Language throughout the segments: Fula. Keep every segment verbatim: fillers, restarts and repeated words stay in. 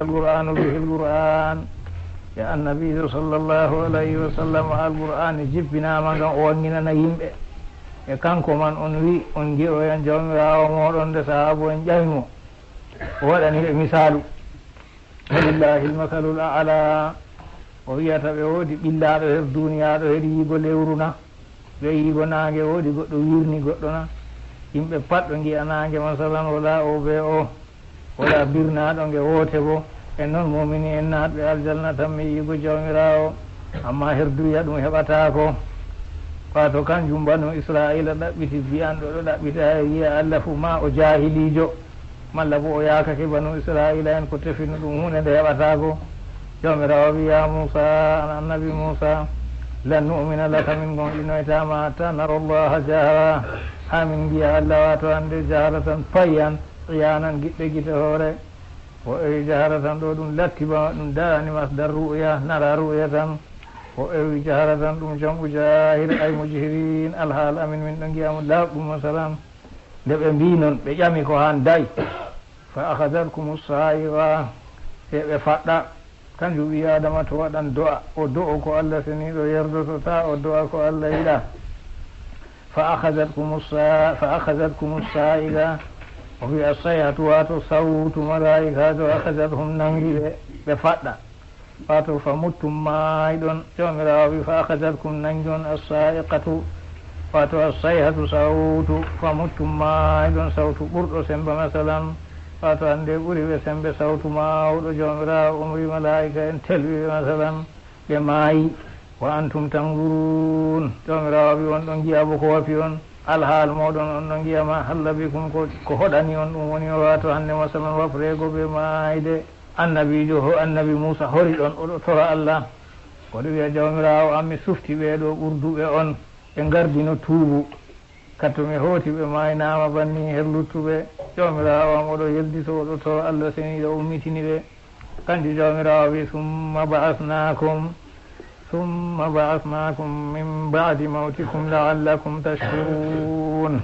القرآن به القرآن. Yo Annabiijo sallallahu alayhi wa sallam, Alqur'aani jippinaama ngam o wannginana yimɓe. E kanko man on wi, on ngi'oyan Jawmiraawo mooɗon nde sahaabo'en ƴami mo, o waɗani ɓe misaalu. ولله المثل الأعلى. O wi'ata ɓe woodi ɓillaaɗo her duuniyaaɗo her yiigo lewru na? Ɓe yiigo naange woodi goɗɗo wirni goɗɗo na? Yimɓe pat ɓe ngi'a naange, masalan, wala o be o, wala birnaaɗo nge woote bo. E non, muumini en naatɓe aljanna tan mi yiigo Jawmiraawo, amma her duniya ɗum heɓataako. Waato kanjum banu Isra'iila ɗaɓɓiti bi'anɗo ɗo ɗaɓɓita e wi'a Allah fu ma o jaahiliijo. Malla bo o yaakake banu Isra'iila en ko tefino ɗum huunde nde heɓataako. Jawmiraawo wi'i, "Ya Muusa, an annabi Muusa, lan nu'mina laka, min gomɗinoytaa ma, hatta nara Allaha jahra, haa min ngi'a Allah, waato hannde jahra tan payan, iyaanan giɗɗe gite hoore." O ewi jahra tan ɗo ɗum latti ba ɗum darani masdar ru'ya, nara ru'ya tan. O ewi jahra tan ɗum jam'u jahir, ay mujhirin, alhaal amin min ɗo ngi'a mo laaɓɗum, masalan. Nde ɓe mbii non, ɓe ƴami ko handay. Fa akhadhatkumu sa'iqa, se ɓe faɗɗa. Kanjum ɓii Aadama to waɗan do'a, o do'o ko Allah seniiɗo yerdoto, taa o do'a ko Allah yiɗa. Fa akhadhatkumu sa-, fa akhadhatkumu sa'iqa, o wi as-sayhatu, waato sawtu malaa'ikaajo, akhadhathum, nangi ɓe, ɓe faɗɗa. Waato fa muttum maayɗon, Jawmiraawo wi, fa akhadhatkum, nangi on, as-sa'iqatu, waato as-sayhatu, sawtu, fa muttum maayɗon, sawtu ɓurɗo sembe, masalan, waato hannde ɓuri ɓe sembe sawtu maawɗo, Jawmiraawo umri malaa'ika en telwi ɓe, masalan, ɓe maayi, wa antum tanzurun, Jawmiraawo wi, on ɗon ngi'a bo ko wafi on, alhaal mooɗon on ɗon ngi'a ma halla bikum, ko, ko hoɗani on ɗum woni, waato hannde, masalan, wafreego be maayde. Annabiijo ho, annabi Muusa hori ɗon, o ɗo tora Allah. O ɗo wi'a, "Jawmiraawo am, mi sufti ɓee ɗo ɓurduɓe on, ɓe ngardino tuubu. Katto mi hooti ɓe maaynaama banni her luttuɓe." Jawmiraawo am o ɗo yeldito, o ɗo tora Allah seniiɗo ummitini ɓe. Kanjum Jawmiraawo wi, "Summa ba'asnaakum, summa ba'asnaakum min ba'di mawtikum la'allakum tashkurun."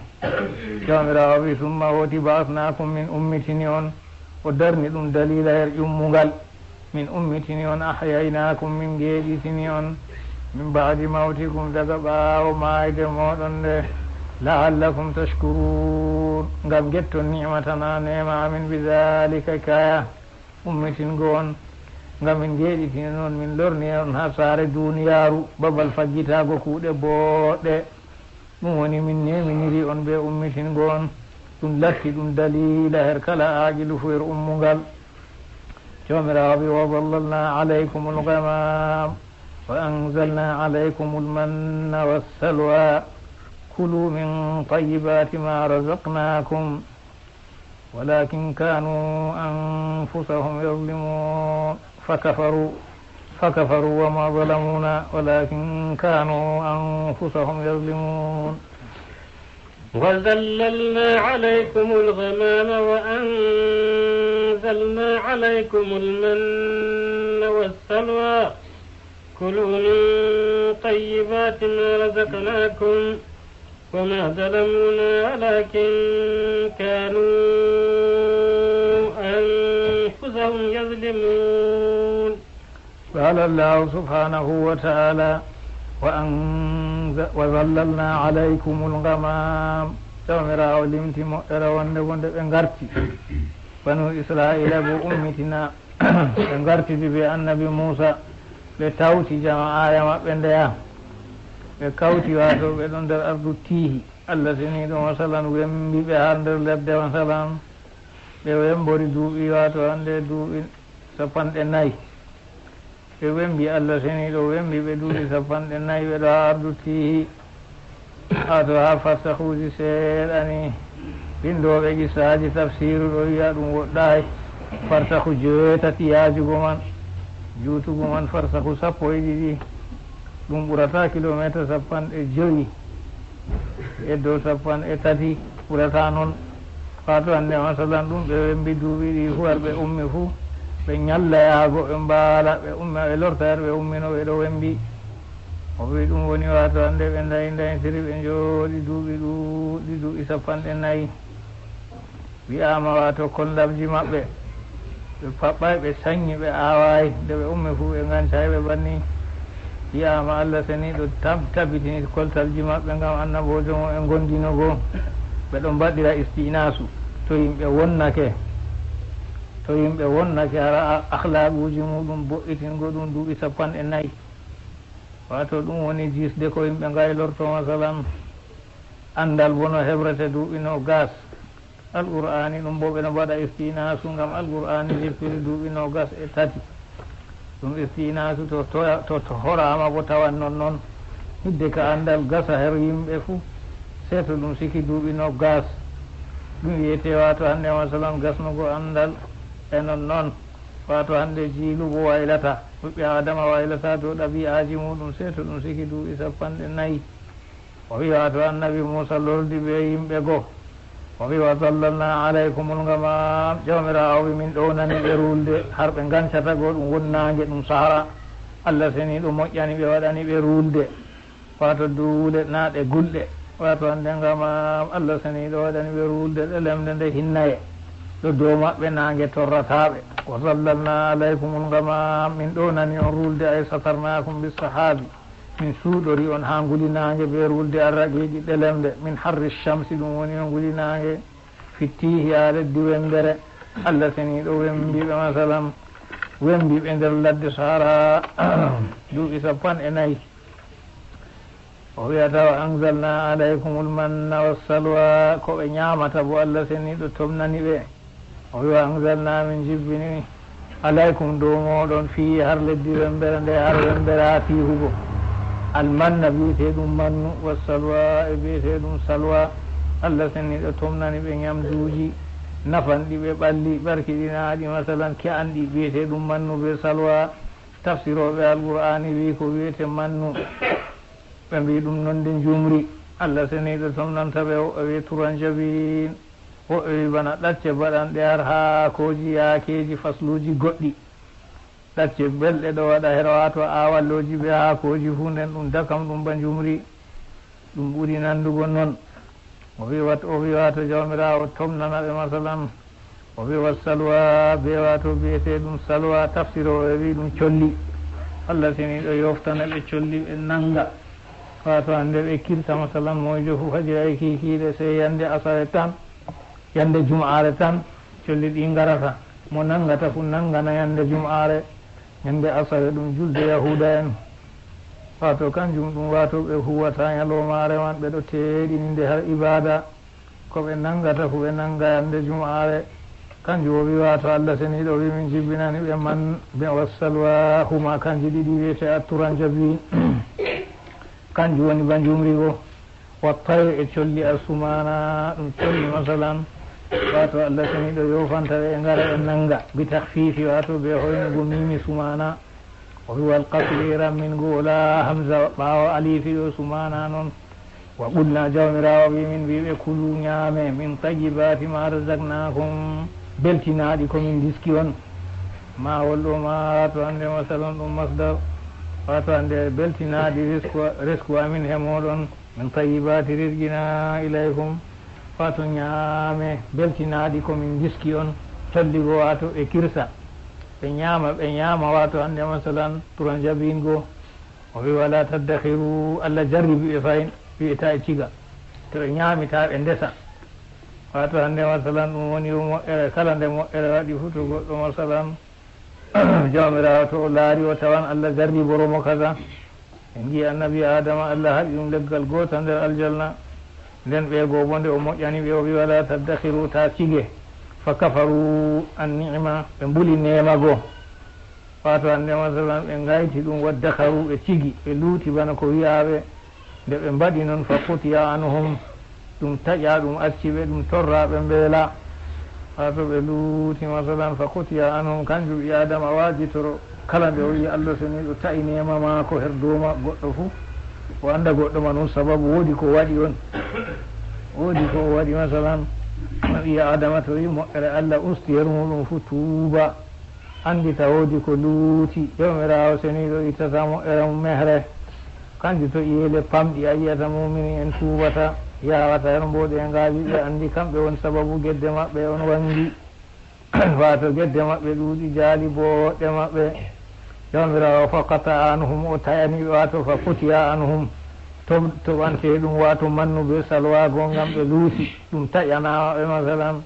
Jawmiraawo wi, "Summa hooti ba'asnaakum, min ummitini on." O darni ɗum daliila her ƴummungal. Min ummitini on, ahyaynaakum, min ngeeɗitini on, min ba'di mawtikum, daga ɓaawo maayde mooɗon nde, la'allakum tashkurun, ngam ngetton ni'matana neema amin, bi zaalika, kaya, ummitingo on, ngam min ngeeɗitini on, min lorni on haa saare duuniyaaru, babal faggitaago kuuɗe booɗɗe. Ɗum woni min neeminiri on bee ummitingo on, ɗum latti ɗum daliila her kala aaqilu fuu her ummungal. Jawmiraawo wi, "Wa zallalna alaykumul ghamam, wa anzalna alaykumul manna wassalwa, kulu min tayyibati ma razaqnakum." ولكن كانوا أنفسهم يظلمون. فكفروا، فكفروا وما ظلمونا ولكن كانوا أنفسهم يظلمون. وظللنا عليكم الغمام وأنزلنا عليكم المن والسلوى. كلوا من طيبات ما رزقناكم وما ظلمونا ولكن كانوا أنفسهم يظلمون. قال الله سبحانه وتعالى، وأنز-، وظللنا عليكم الغمام. Jawmiraawo limti moƴƴere wonde wonde ɓe ngarti. Banu Israa'iila bo ummitina. Ɓe ngartidi bee Annabi Muusa, ɓe tawti jama'aaya maɓɓe ndeya. Ɓe kawti, waato ɓe ɗon nder ardu Tiihi. Allah seniiɗo, masalan, wembi ɓe haa nder ladde, masalan. Ɓe wembori duuɓi, waato hannde duuɓi sappanɗe nayi. Ɓe wembi, Allah seniiɗo wembi ɓe duuɓi sappanɗe nayi, ɓe ɗo haa ardu Tiihi. Haa to haa farsahuuji seeɗa ni, binndooɓe qissaaji tafsiiru ɗo wi'a ɗum woɗɗaay. Farsahu joweetati yaajugo man, juutugo man farsahu sappo e ɗiɗi. Ɗum ɓurataa kilomeeter sappanɗe jowi e dow sappanɗe tati, ɓurataa non. Waato hannde, masalan, ɗum ɓe wembi duuɓi ɗi fuu, har ɓe ummi fuu, ɓe ñalla yahgo, ɓe mbaala, ɓe umma, ɓe lorta, har ɓe ummino, ɓe ɗo wembi. O wi ɗum woni, waato hannde ɓe ndayi, ndaytiri, ɓe njooɗi duuɓi ɗuuɗɗi, duuɓi sappanɗe nayi. Wi'aama, waato, kon labji maɓɓe. Ɓe paɓɓaay, ɓe saññi, ɓe aawaay. Nde ɓe ummi fuu, ɓe ngancaay, ɓe banni. Yi'aama Allah seniiɗo tab-, tabitini koltalji maɓɓe ngam annaboojo mo ɓe ngondino goo. Ɓe ɗon mbaɗira isti'naasu. To yimɓe wonnake, to yimɓe wonnake, hara a-, akhlaaquuji muuɗum bo'itingo ɗum duuɓi sappanɗe nayi. Waato ɗum woni jiisde ko yimɓe ngaylorto, masalan, anndal bo no hebrete duuɓi noogas. Alqur'aani ɗum bo ɓe no mbaɗa istinaasu ngam Alqur'aani jippiri duuɓi noogas e tati. Ɗum istinaasu to, to, to, to horaama bo tawan non non. Hidde ka anndal gasa her yimɓe fuu, sey to ɗum siki duuɓi noogas. Ɗum wi'etee waato hannde, masalan, gasnugo anndal e non non. Waato hannde jiilu bo waylata. Ɓiɓɓe Aadama waylata dow ɗabi'aaji muuɗum, sey to ɗum siki duuɓi sappanɗe nayi. O wi'i, waato Annabi Muusa lordi bee yimɓe go. O wi'i, "Wa zallalna alaykumul ghamam." Jawmiraawo wi'i, "Min ɗownani ɓe ruulde, har ɓe ngancata go, ɗum woni naange, ɗum sahara. Allah seniiɗo moƴƴani ɓe, waɗani ɓe ruulde." Waato duule naa ɗe gulɗe. Waato hannde ghamam, Allah seniiɗo waɗani ɓe ruulde ɗelemnde nde hinnaye. Ɗo dow maɓɓe naange torrataa ɓe. "Wa zallalna alaykumul ghamam." Min ɗownani on ruulde, ay satarnakum bis sahabi. Min suuɗori on haa nguli naange bee ruulde arraqiiqi ɗelemnde. Min harri shamsi, ɗum woni on nguli naange fittiihi haa leddi wemmbere. Allah seniiɗo wembi ɓe, masalan, wembi ɓe nder ladde Sahara duuɓi sappanɗe nayi. O wi'ata, "Wa anzalna alaykumul manna wassalwa." Ko ɓe nyaamata bo, Allah seniiɗo tomnani ɓe. O wi'i, "Wa anzalna, min jippini, alaykum, dow mooɗon, fii, har leddi wemmbere nde, har wemmbere haa tiihugo. Almanna bi'etee ɗum mannu, wassalwa e bi'etee ɗum salwa." Allah seniiɗo tomnani ɓe nyamduuji nafanɗi ɓe ɓalli, barkiɗinaaɗi, masalan, ke'anɗi, bi'etee ɗum mannu bee salwa. Tafsirooɓe Alqur'aani wi'i ko wi'etee mannu, ɓe mbi'i ɗum nonde njumri. Allah seniiɗo tomnanta ɓe, woɓɓe wi'i turanjabiin, woɓɓe wi'i bana ɗacce baɗanɗe har haakooji yaakeeji, fasluuji goɗɗi. Ɗacce belɗe ɗo waɗa her, waato aawallooji bee haakooji fuu, nden ɗum dakam, ɗum ba njumri. Ɗum ɓuri nandugo non. O wi wat-, o wi waato Jawmiraawo tomnana ɓe, masalan. O wi wassalwa, be waato bi'etee ɗum salwa, tafsirooɓe wi ɗum colli. Allah seniiɗo yoftana ɓe colli, ɓe nanga. Waato hande ɓe kirsa, masalan, moyjo fuu fajira e kiikiiɗe, sey yande asare tan, yande jum'aare tan, colli ɗi ngarata. Mo nangata fuu nangana yande jum'aare, yande asare ɗum julde Yahuuda'en. Waato kanjum ɗum, waato ɓe huwata nyaloomaare man, ɓe ɗo teeɗini nde har ibaada. Ko ɓe nangata fuu, ɓe nanga yande jum'aare. Kanjum o wi, waato Allah seniiɗo wi, min jibbinani ɓe man, be wassalwa, huma kanji ɗiɗi wi'ete atturanjabi. Kanjum woni ba njumri go. Wattayr e colli asumana, ɗum colli masalan. Waato Allah seniiɗo yofanta ɓe, ɓe ngara ɓe nanga. Bi takhfifi, waato be hoynugo mimi sumana. O wi wal qasri, e rammingo, wala hamza ɓaawo alifi ɗo, sumana non. Wa qulna, Jawmiraawo wi, min wi ɓe, kulu, nyaame, min tayyibati ma razaqnakum, beltinaaɗi ko min diski on. Ma wol ɗo ma, waato hande masalan ɗum masdar, waato hande beltinaaɗi risku, risku amin he mooɗon, min tayyibati rizqina ilaykum, waato nyaame beltinaaɗi ko min diski on, colli go waato ɓe kirsa, ɓe nyaama, ɓe nyaama, waato hande masalan turanjabiin go, o wi, "Wala taddakhiru," Allah jarribi ɓe fayin, wi'e, "Ta e ciga." To ɓe nyaami, ta ɓe ndesa. Waato hande, masalan, ɗum woni yo moƴƴere, kala nde moƴƴere waɗi fuu, to goɗɗo, masalan, Jawmiraawo to o laari, o tawan Allah jarriboro mo kaza. En ngi'i Annabi Aadama, Allah haɗi ɗum leggal gootal nder aljanna. Nden ɓe goo bo, nde o moƴƴani ɓe, o wi, "Wala taddakhiru," ta cige. Fa kafaru an ni'ma, ɓe mbuli neema goo. Waato hande, masalan, ɓe ngayti ɗum, waddakharu, ɓe cigi, ɓe luuti bana ko wi'aaɓe. Nde ɓe mbaɗi non, fa qutiya anhum, ɗum taƴa, ɗum acci ɓe, ɗum torra ɓe mbeela. Waato ɓe luuti, masalan, fa qutiya anhum, kanjum ɓii Aadama waajitoro, kala nde o yi'i Allah seniiɗo ta'i neema maako her dow ma-, goɗɗo fuu, o annda goɗɗo man on sababu woodi ko waɗi on. Woodi ko o waɗi, masalan, ɓii Aadama to yi'i moƴƴere Allah usti her muuɗum fuu, tuuba. Anndita woodi ko luuti, Jawmiraawo seniiɗo ittata moƴƴere mum mehre. Kanjum to iyeele pamɗi a yi'ata muumini en tuubata, yahata her mbooɗeeŋgaaji, ɓe anndi kamɓe woni sababu gedde maɓɓe on waŋgi. Waato gedde maɓɓe ɗuuɗi jaali booɗɗe maɓɓe. Jawmiraawo fa qata anhum, o tayani ɓe, waato fa futiya anhum, to-, toɓante ɗum, waato mannu be salwaago ngam ɓe luuti, ɗum taƴanaama ɓe, masalan.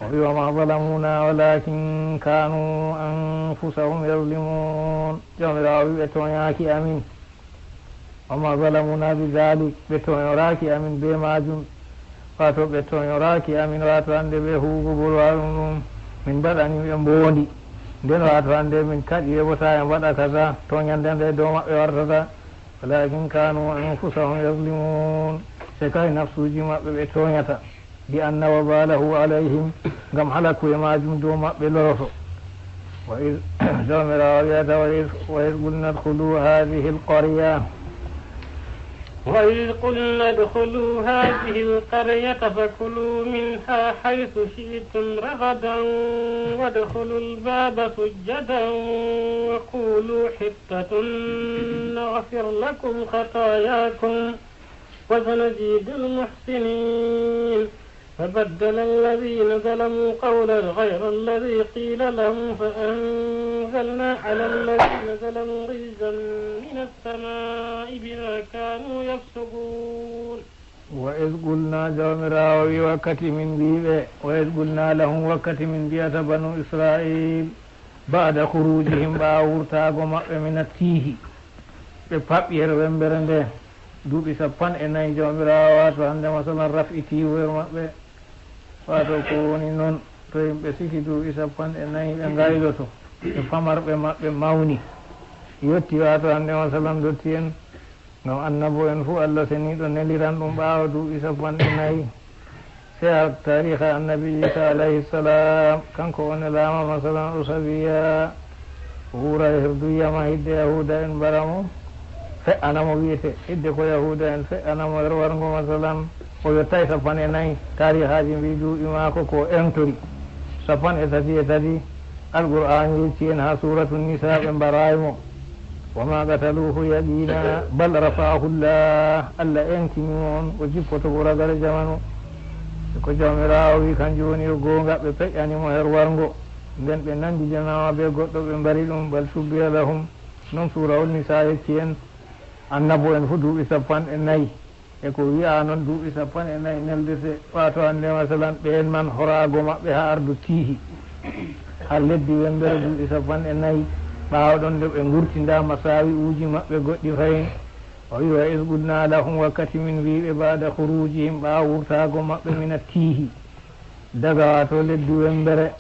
O wi, "Wa ma zalamuna walakin kanu anfusahum yazlimun." Jawmiraawo wi, "Ɓe tooñaaki amin." "Wa ma zalamuna bi dhalik," ɓe tooñoraaki amin be maajum. Waato ɓe tooñoraaki amin, waato hande ɓe huwugo bolwaɗum ɗum, min mbaɗani ɓe mboondi. Nden waato hande min kaɗi ɓe bo ta ɓe mbaɗa kaza, tooñande nde dow maɓɓe wartata. "Walakin kanu anfusahum yazlimun." Se kay nafsuuji maɓɓe ɓe tooñata. "Bi anna wabalahu alayhim," ngam halakuye maajum dow maɓɓe loroto. Wa iz, Jawmiraawo wi'ata, "Wa iz, wa iz qulna udkhulu hadhihi al-qarya." وإذ قلنا ادخلوا هذه القرية فكلوا منها حيث شئتم رغدا وادخلوا الباب سجدا وقولوا حطة نغفر لكم خطاياكم وسنزيد المحسنين. فبدل الذين ظلموا قولا غير الذي قيل لهم فأنزلنا على الذين ظلموا رجزا من السماء بما كانوا يفسقون. Wa iz qulna, Jawmiraawo wi, wakkati min mbi ɓe, wa iz qulna lahum, wakkati min mbi'ata banu Isra'il, ba'da khurujihim, ɓaawo wurtaago maɓɓe, min attiihi, ɓe paɓɓi her wembere nde, duuɓi sappanɗe nayi Jawmiraawo, waato hande masalan raf'i tiiwuwel maɓɓe, waato ko woni non, to yimɓe siki duuɓi sappanɗe nayi ɓe ngayloto, ɓe pamarɓe maɓɓe mawni, yotti waato hande masalan dotti en, ngam annabo en fuu Allah seniiɗo neliran ɗum ɓaawo duuɓi sappanɗe nayi. Sey a taariha annabi Iisa alayhi salaam, kanko o nelaama masalan o sabiya, o wuura e her duyya ma hidde Yahuuda en mbara mo, fe'ana mo wi'ete, hidde ko Yahuuda en fe'ana mo her warngo masalan, o yottay sappanɗe nayi, taarihaaji mbi duuɓi maako ko o entori, sappanɗe tati e tati, Alqur'aani yecci en haa Suuratu Nisaa ɓe mbaraay mo. Wa ma qataluhu yaqina, bal rafa'ahu Allah. Allah enkini mo on, o jippoto bo ragare jamanu. Ko Jawmiraawo wi, kanjum woni o goonga, ɓe peƴƴani mo her warngo. Nden ɓe nandidinama be goɗɗo, ɓe mbari ɗum, bal shubbiha lahum. Non Suurawol Nisaa yecci en, annabo en fu duuɓi sappanɗe nayi. E ko wi'a non duuɓi sappanɗe nayi neldete, waato hande masalan ɓeen man horaago maɓɓe haa ardu tiihi, haa leddi wembere duuɓi sappanɗe nayi, ɓaawo ɗon nde ɓe ngurtinda masaawi'uuji maɓɓe goɗɗi fahin. O wi'i, "Wa iz qulna lahum," wakkati min wi'i ɓe, "ba'da khurujihim," ɓaawo wurtaago maɓɓe, "mina tiihi," daga waato leddi wembere.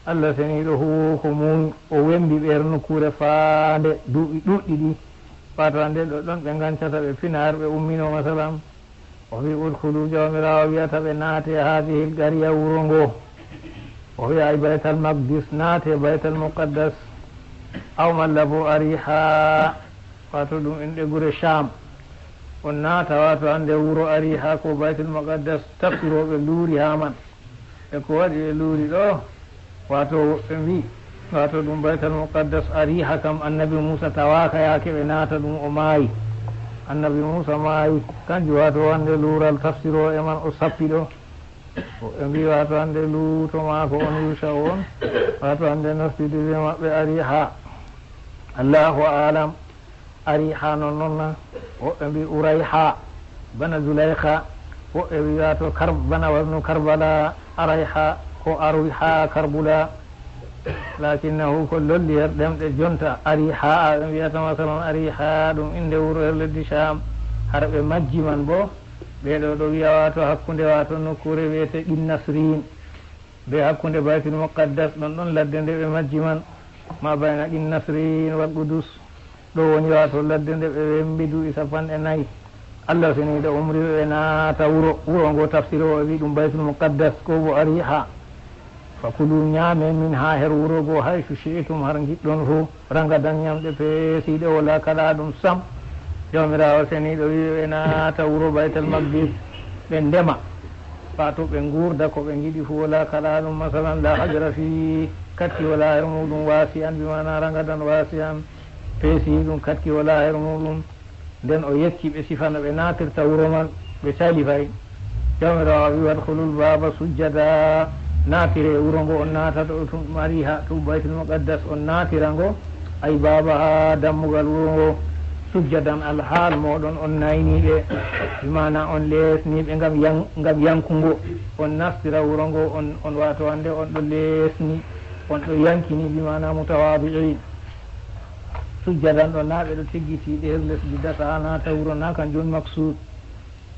Allah seniiɗo huwoowo ko muuyi, o wembi ɓe her nokkuure faande duuɓi ɗuuɗɗi ɗi, waato hande ɗo ɗon ɓe ngancata, ɓe pina har ɓe ummino, masalan. O wi, "Udkhulu," Jawmiraawo wi'ata ɓe, "naate haadihil qariya," wuro ngo. O wi'a, "Ay Baytal Maqdis, naate Baytal Muqaddas, aw malla bo Ariha," waato ɗum inɗe gure Sham. On naata waato hande wuro Ariha ko Baytul Muqaddas, tafsirooɓe luuri haa man. E ko waɗi ɓe luuri ɗo? Waato woɓɓe mbi'i, waato ɗum Baytal Muqaddas, Ariha kam Annabi Muusa tawaaka yaake ɓe naata ɗum, o maayi. Annabi Muusa maayi, kanjum waato hande luural tafsirooɓe man o sappi ɗo. Woɓɓe mbi'i waato hande luuto maako on Yusha'u on, waato hande nastude be maɓɓe Ariha. Allahu a'lam. Ariha non non na, woɓɓe mbi'i Urayha, bana Zulaykha, woɓɓe mbi'i waato Kar-, bana waznu Karbala, Arayha, ko Aruyha, Karbula. Lakinnahu ko lolli her ɗemɗe jonta, Ariha, ɓe mbi'ata masalan Ariha, ɗum innde wuro her leddi Sham. Har ɓe majji man bo, ɓe ɗo ɗo wi'a waato hakkunde waato nokkuure wi'ete Qin Nasrin. Be hakkunde Baytul Muqaddas, ɗon ɗon ladde nde ɓe majji man, ma bayna Qin Nasrin wal Qudus. Ɗo woni waato ladde nde ɓe wembi duuɓi sappanɗe nayi. Allah seniiɗo umri ɓe ɓe naata wuro, wuro ngo tafsirooɓe wi ɗum Baytul Muqaddas, ko bo Ariha. Fakulu, nyaame min haa her wuro go, haysu shi'tum, har ngiɗɗon fuu. Ragadan, nyamɗe peesiiɗe, wala kaɗaaɗum sam. Jawmiraawo seniiɗo wi'i ɓe naata wuro Baytal Maqdis, ɓe ndema. Waato ɓe nguurda ko ɓe ngiɗi fuu, wala kaɗaaɗum, masalan, la hajra fi, katti wala her muuɗum, wasi'an, bi maana ragadan wasi'an, peesiiɗum, katti wala her muuɗum. Nden o yecci ɓe sifa no ɓe naatirta wuro man, ɓe cali fay. Jawmiraawo wi'i, "Wadkhulul baaba sujjada." Naatire wuro ngo on naatata ɗo tun, ɗum ari ha to Baytul Muqaddas, on naatira ngo, ay baabaha, dammugal wuro ngo, sujjadan, alhaal mooɗon on nayniiɓe, bi maana on leesniiɓe ngam yan-, ngam yankungo. On nastira wuro ngo, on, on waato hannde on ɗo leesni, on ɗo yankini, bi maana mutawaadi'in. Sujjadan ɗo, naa ɓe ɗo tiggiti ɗo her lesdi dasa, naa ta wuro, naa kanjum woni maksuud.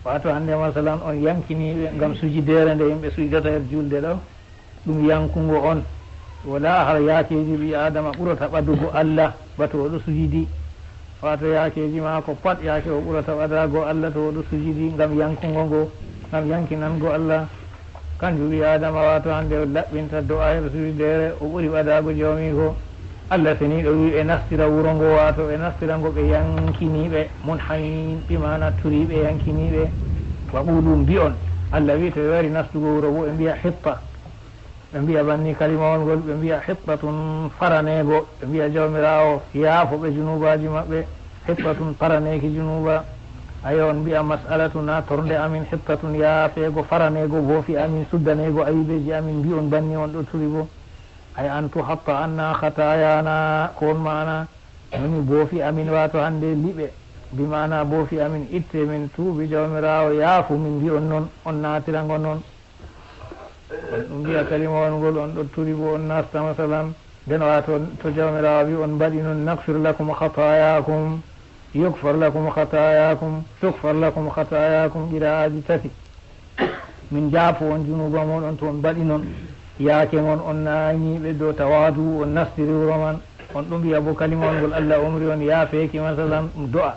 Waato hannde, masalan, on yankiniiɓe ngam sujideere nde yimɓe sujidata her juulde ɗo, ɗum yankungo on. Walaa har yaakeeji ɓii Aadama ɓurata ɓadugo Allah ba to o ɗo sujidi. Waato yaakeeji maako pat, yaake o ɓurata ɓadaago Allah to o ɗo sujidi ngam yankungo ngo, ngam yankinango Allah. Kanjum ɓii Aadama, waato hannde o laɓɓinta do'a her sujideere, o ɓuri ɓadaago Jawmiiko. Allah seniiɗo wi'i ɓe nastira wuro ngo, waato ɓe nastira ngo ɓe yankiniiɓe, munhamin, bi maana turiiɓe, yankiniiɓe. Wa qulu, mbi'on, Allah wi'i to ɓe wari nastugo wuro bo, ɓe mbi'a hitta. Ɓe mbi'a banni kalimawol ngol, ɓe mbi'a hittatun, faraneego, ɓe mbi'a Jawmiraawo yaafo ɓe junuubaaji maɓɓe, hittatun, faraneeki junuuba. Ayo, on mbi'a mas'alatuna, tornde amin, hittatun, yaafeego, faraneego boofi amin, suddaneego ayibeeji amin, mbi'on banni on ɗo turi bo. Ay an tuhatta anna khataayana, ko on maana, woni boofi amin, waato hannde liɓe, bi maana boofi amin itte, min tuubi, Jawmiraawo yaafu, min mbi'on non, on naatira ngo non. On ɗum mbi'a kalimawol ngol, on ɗo turi bo on nasta, masalan, nden waato to Jawmiraawo wi on mbaɗi non, naghfir lakum khataayakum, yughfar lakum khataayakum, tughfar lakum khataayakum, qiraa'aaji tati. Min jaafo on junuuba mon on to on mbaɗi non. Yaake ngon on naaniiɓe dow tawaadu, on nastiri wuro man, on ɗum mbi'a bo kalimawol ngol Allah umri on yaafeeki, masalan, ɗum do'a.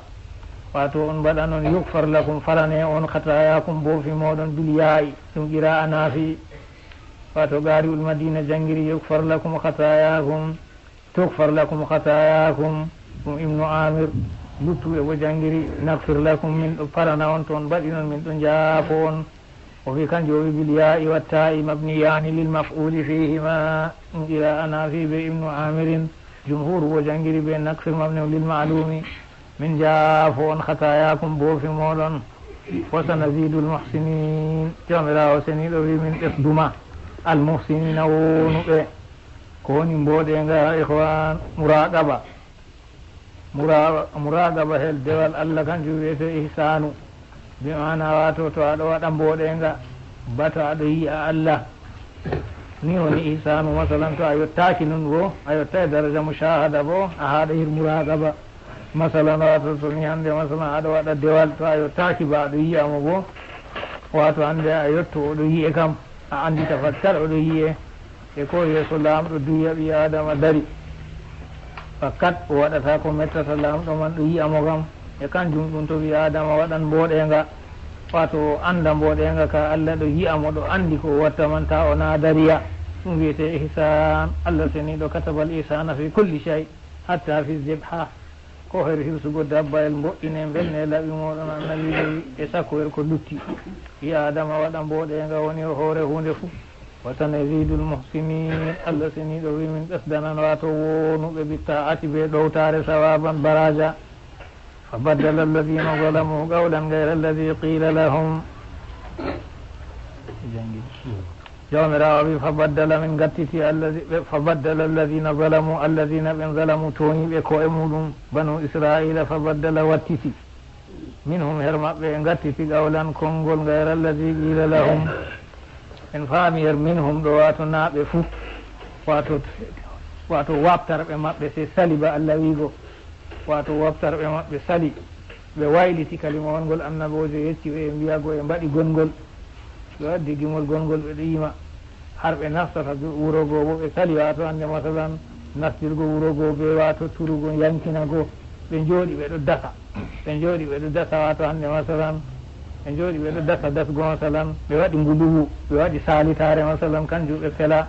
Waato on mbaɗa non, yughfar lakum, farane on, khataayakum, boofi mooɗon, bil yaa'i, ɗum qiraa'a Naafi'. Waato Qaari'ul Madiina janngiri, yughfar lakum khataayakum, tughfar lakum khataayakum, ɗum Ibnu Aamir, luttuɓe bo janngiri, naghfir lakum, min ɗo farana on, to on mbaɗi non, min ɗo jaafo on. O wi kanjum o wi bil yaa'i wat taa'i mabniyaani lil maf'uuli fiihima, ɗum qiraa'a Naafi' be Ibnu Aamirin, jumhuuru bo janngiri be naghfir mabniun lil ma'luumi. Min jaafo on khataayakum, boofi mooɗon. Wa sanazidul muhsinin. Jawmiraawo seniiɗo wi min ɓesdu ma al muhsinina, woonuɓe. Ko woni mbooɗeeŋga, ikhwan? Muraqaba. Mura-, muraqaba hel dewal Allah, kanjum wiyetee ihsanu. Bi maana, waato, to aɗo waɗa mbooɗeeŋga, ba to aɗo yi'a Allah. Ni woni ihsanu. Masalan, to a yottaaki nun bo, a yottai daraja mushahada bo, a haɗa hir muraqaba. Masalan, waato, to ni hannde, masalan, aɗo waɗa dewal, to a yottaaki ba aɗo yi'a mo bo, waato hannde a yotto oɗo yi'e kam, a anndita fakkat oɗo yi'e. E ko yeeso Laamɗo duya ɓii Aadama dari, fakkat o waɗata ko mettata Laamɗo man, ɗo yi'a mo kam. E kanjum ɗum to ɓii Aadama waɗan mbooɗeeŋga, waato o annda mbooɗeeŋga ka Allah, ɗo yi'a mo, ɗo anndi ko o watta man, ta o na dariya. Ɗum wiyetee ihsan. Allah seniiɗo katabal ihsana fi kulli shay, hatta fi zibha. Ko her hirsugo dabbayel, mboɗɗine, mbelne laɓi mooɗon, Annabi wi, e sakko her ko lutti. Ɓii Aadama waɗa mbooɗeeŋga, woni o hoore huunde fuu. Wa sanazidul muhsinin, Allah seniiɗo wi min ɓesdanan, waato woonuɓe, bi ta'ati, be ɗowtaare, sawaban, baraja. Fa baddala alladhina zalamu qawlan ghayra alladhi qila lahum. Jawmiraawo wi, fa baddala, min gattiti, alladhi-, ɓe, fa baddala alladhina zalamu, alladhina ɓen zalamu, tooñi ɓe ko'e muɗum, banu Israila, fa baddala, wattiti, minhum, her maɓɓe, ɓe gattiti, qawlan, konngol, ghayra alladhi qila lahum. En faami her minhum ɗo, waato naa ɓe fuu, waato, waato waɓtarɓe maɓɓe, c'est sali ba Allah wiigo, waato waɓtarɓe maɓɓe sali, ɓe wayliti kalimawol ngol annaboojo yecci ɓe, e mbiyago e mbaɗi gongol, ɓe waddi gimol gongol, ɓe ɗo yima. Har ɓe nastata du-, wuro goo bo ɓe sali, waato hannde, masalan, nastirgo wuro goo be, waato, turugo, yankina goo, ɓe njooɗi ɓe ɗo dasa. Ɓe njooɗi ɓe ɗo dasa, waato hannde, masalan, ɓe njooɗi ɓe ɗo dasa dasgo, masalan, ɓe waɗi nguluwu, ɓe waɗi saalitaare, masalan, kanjum ɓe fela.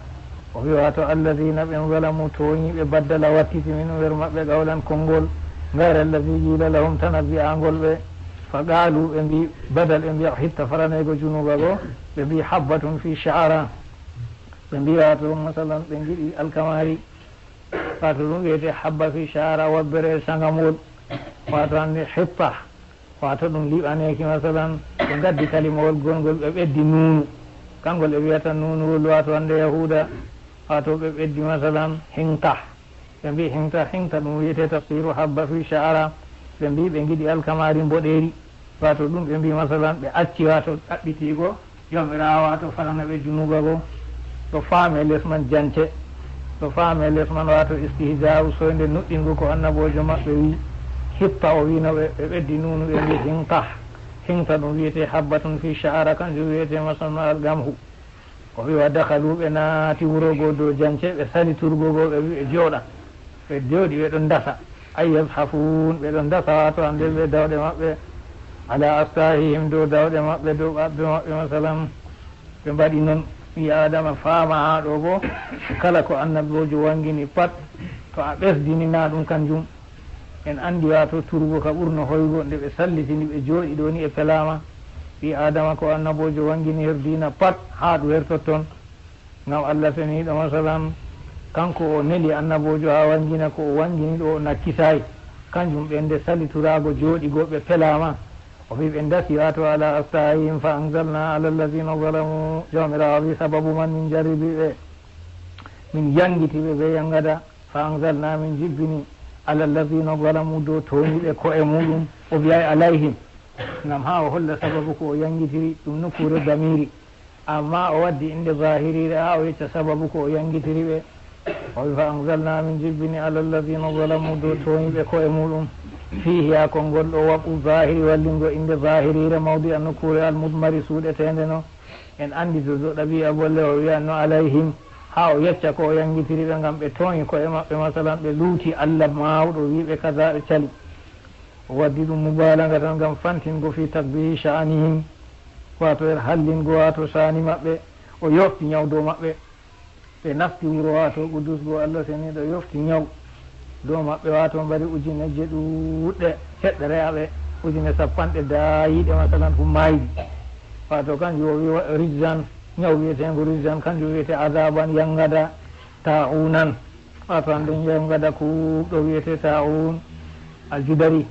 O wi, waato, alladhina, ɓen, zalamu, tooñi ɓe, baddala, wattiti, minhum, her maɓɓe, qawlan, konngol, ghayra alladhi qila lahum, tana bi'aangol ɓe. Fa qaalu, ɓe mbi, badal, ɓe mbiya hitta faraneego junuuba goo, ɓe mbi, habbatun fi sha'ra. Ɓe mbiya to, masalan, ɓe ngiɗi alkamaari, waato ɗum wiyetee habba fi sha'ra, wabbere saŋamol, waato hannde hitta, waato ɗum liɓaneeki, masalan, ɓe ngaddi kalimawol gongol, ɓe ɓeddi nuunu. Kanngol ɓe wiyata nuunuwol, waato hannde Yahuuda, waato ɓe ɓeddi masalan hinta. Ɓe mbii hinta, hinta ɗum wiyetee tafsiru habba fi sha'ara. Ɓe mbii ɓe ngiɗi alkamaari mboɗeeri. Waato ɗum ɓe mbii masalan ɓe acci waato ɗaɓɓitiigo Joomiraawo, waato farana ɓe junuuba goo. Ɗo faamee les man jance. Ɗo faamee les man waato istihzaa'u, soynde nuɗɗingo ko annaboojo maɓɓe wii. Hippa o wiino ɓe, ɓe ɓeddi nuunu ɓe mbii hinta. Hinta ɗum wiyetee habbatun fi sha'ara, kanjum wiyetee masalan algamhu. O wi wa dakhalu, ɓe naati wuro goo dow jance, ɓe sali turgo goo, ɓe wi ɓe jooɗa. Ɓe jooɗi, ɓe ɗon ndasa. Ay yazhafun, ɓe ɗon ndasa, waato hannde bee dawɗe maɓɓe. Ala astahihim, dow dawɗe maɓɓe, dow ɓaɓɓe maɓɓe, masalan. Ɓe mbaɗi non. Ɓii Aadama faama haa ɗo boo, kala ko annaboojo wanngini pat, to a ɓesdini, naa ɗum kanjum. En anndi waato turgo ka ɓurno hoygo, nde ɓe salliti ndi ɓe jooɗi ɗo ni e pelaama. Ɓii Aadama ko annaboojo wanngini her diina pat, haa ɗum her totton. Ngam Allah seniiɗo, masalan, kanko o neli annaboojo haa wanngina ko o wanngini ɗo, o nakkitaay. Kanjum ɓe nde salituraago jooɗigo ɓe pelaama. O wi ɓe ndasi waato ala astahihim fa anzalna ala allazina zalamu. Joomiraawo wi sababu man min jarribi ɓe, min yanngiti ɓe bee yanngada. Fa anzalna, min jippini, ala allazina zalamu, dow tooñuɓe ko'e muuɗum. O wi'aay alayhim, ngam haa o holla sababu ko o yanngitiri, ɗum nokkuure damiiri. Ammaa o waddi innde zaahiriire haa o yecca sababu ko o yanngitiri ɓe. O wi fa anzalna, min jippini, ala allazina zalamu, dow tooñuɓe ko'e muuɗum. Fiihi, haa konngol ɗo, wab'u zaahiri, wallingo innde zaahiriire, mawdi'a, nokkuure, almudmari, suuɗeteende no. En anndi dow ɗabi'a bolle o wi'anno alayhim, haa o yecca ko o yanngitiri ɓe ngam ɓe tooñi ko'e maɓɓe, masalan, ɓe luuti Allah maawɗo, wi ɓe kaza, ɓe cali. O waddi ɗum mubaalaga tan ngam fantingo fi takbihi sha'anihim, waato her hallingo waato sha'ani maɓɓe, o yoofti nyaw dow maɓɓe. Ɓe nasti wuro waato Qudus go, Allah seniiɗo yoofti nyaw dow maɓɓe, waato mbari ujineeje ɗuuɗɗe, seɗɗa re'a ɓe, ujine sappanɗe daayiiɗe, masalan, fu maaydi. Waato kanjum o wi wa-, rijzan, nyaw wi'eteengo rijzan, kanjum wi'etee azaban, yanngada, ta'unan. Waato hannde yanngada kuuɓɗo wi'etee ta'un, aljudari,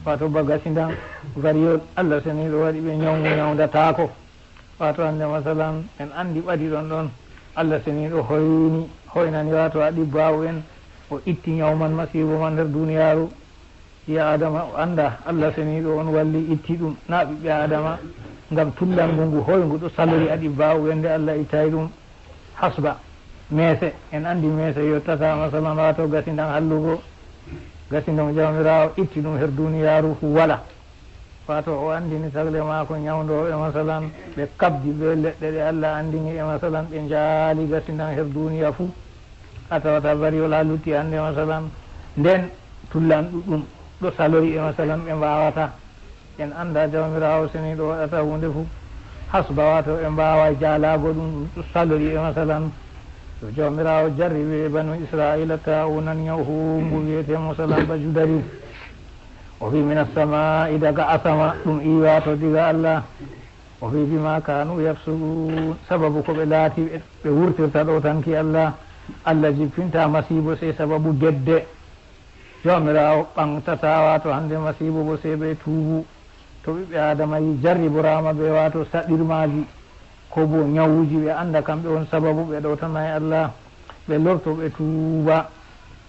waato ba gasindan, variole, Allah seniiɗo waɗi ɓe nyaw mo nyawndataako. Waato hannde, masalan, en anndi ɓadi ɗon ɗon, Allah seniiɗo hoyni, hoynani, waato adibbaawu en, o itti nyaw man, masiibo man nder duniyaaru. Ɓii Aadama o annda, Allah seniiɗo on walli itti ɗum, naa ɓiɓɓe Aadama, ngam tullangu ngu hoyngu ɗo salori adibbaawu en nde Allah ittaay ɗum. Hasba, meese, en anndi meese yottata, masalan, waato gasindan hallugo, gasindan Jawmiraawo itti ɗum her duniyaaru fu wala. Waato o anndini tagle maako nyawndooɓe, masalan, ɓe kabdi bee leɗɗe ɗe Allah anndini ɓe, masalan, ɓe njaali gasindan her duniya fuu. A tawata bariwol haa lutti hannde, masalan, nden tullan ɗuɗɗum ɗo salori ɓe, masalan, ɓe mbaawata. En annda Jawmiraawo seniiɗo waɗata huunde fuu. Hasba, waato ɓe mbaaway jaalaago ɗum, ɗum ɗo salori ɓe, masalan. To Jawmiraawo jarribi ɓe banu Isra'iila, ta'unan, nyaw huungu wi'etee, masalan, ba judari. O wi, mina samaa'i, daga asama, ɗum iwa to diga Allah. O wi, bima kanu yafsuqun, sababu ko ɓe laati ɓe, ɓe wurtirta ɗowtanki Allah. Allah jippinta masiibo sey sababu gedde. Jawmiraawo ɓaŋgtata, waato hannde masiibo bo sey ɓe tuubu. To ɓiɓɓe Aadama yi jarriboraama bee, waato saɗirmaaji, ko bo nyawuuji, ɓe annda kamɓe on sababu ɓe ɗowtanaay Allah, ɓe lorto ɓe tuuba,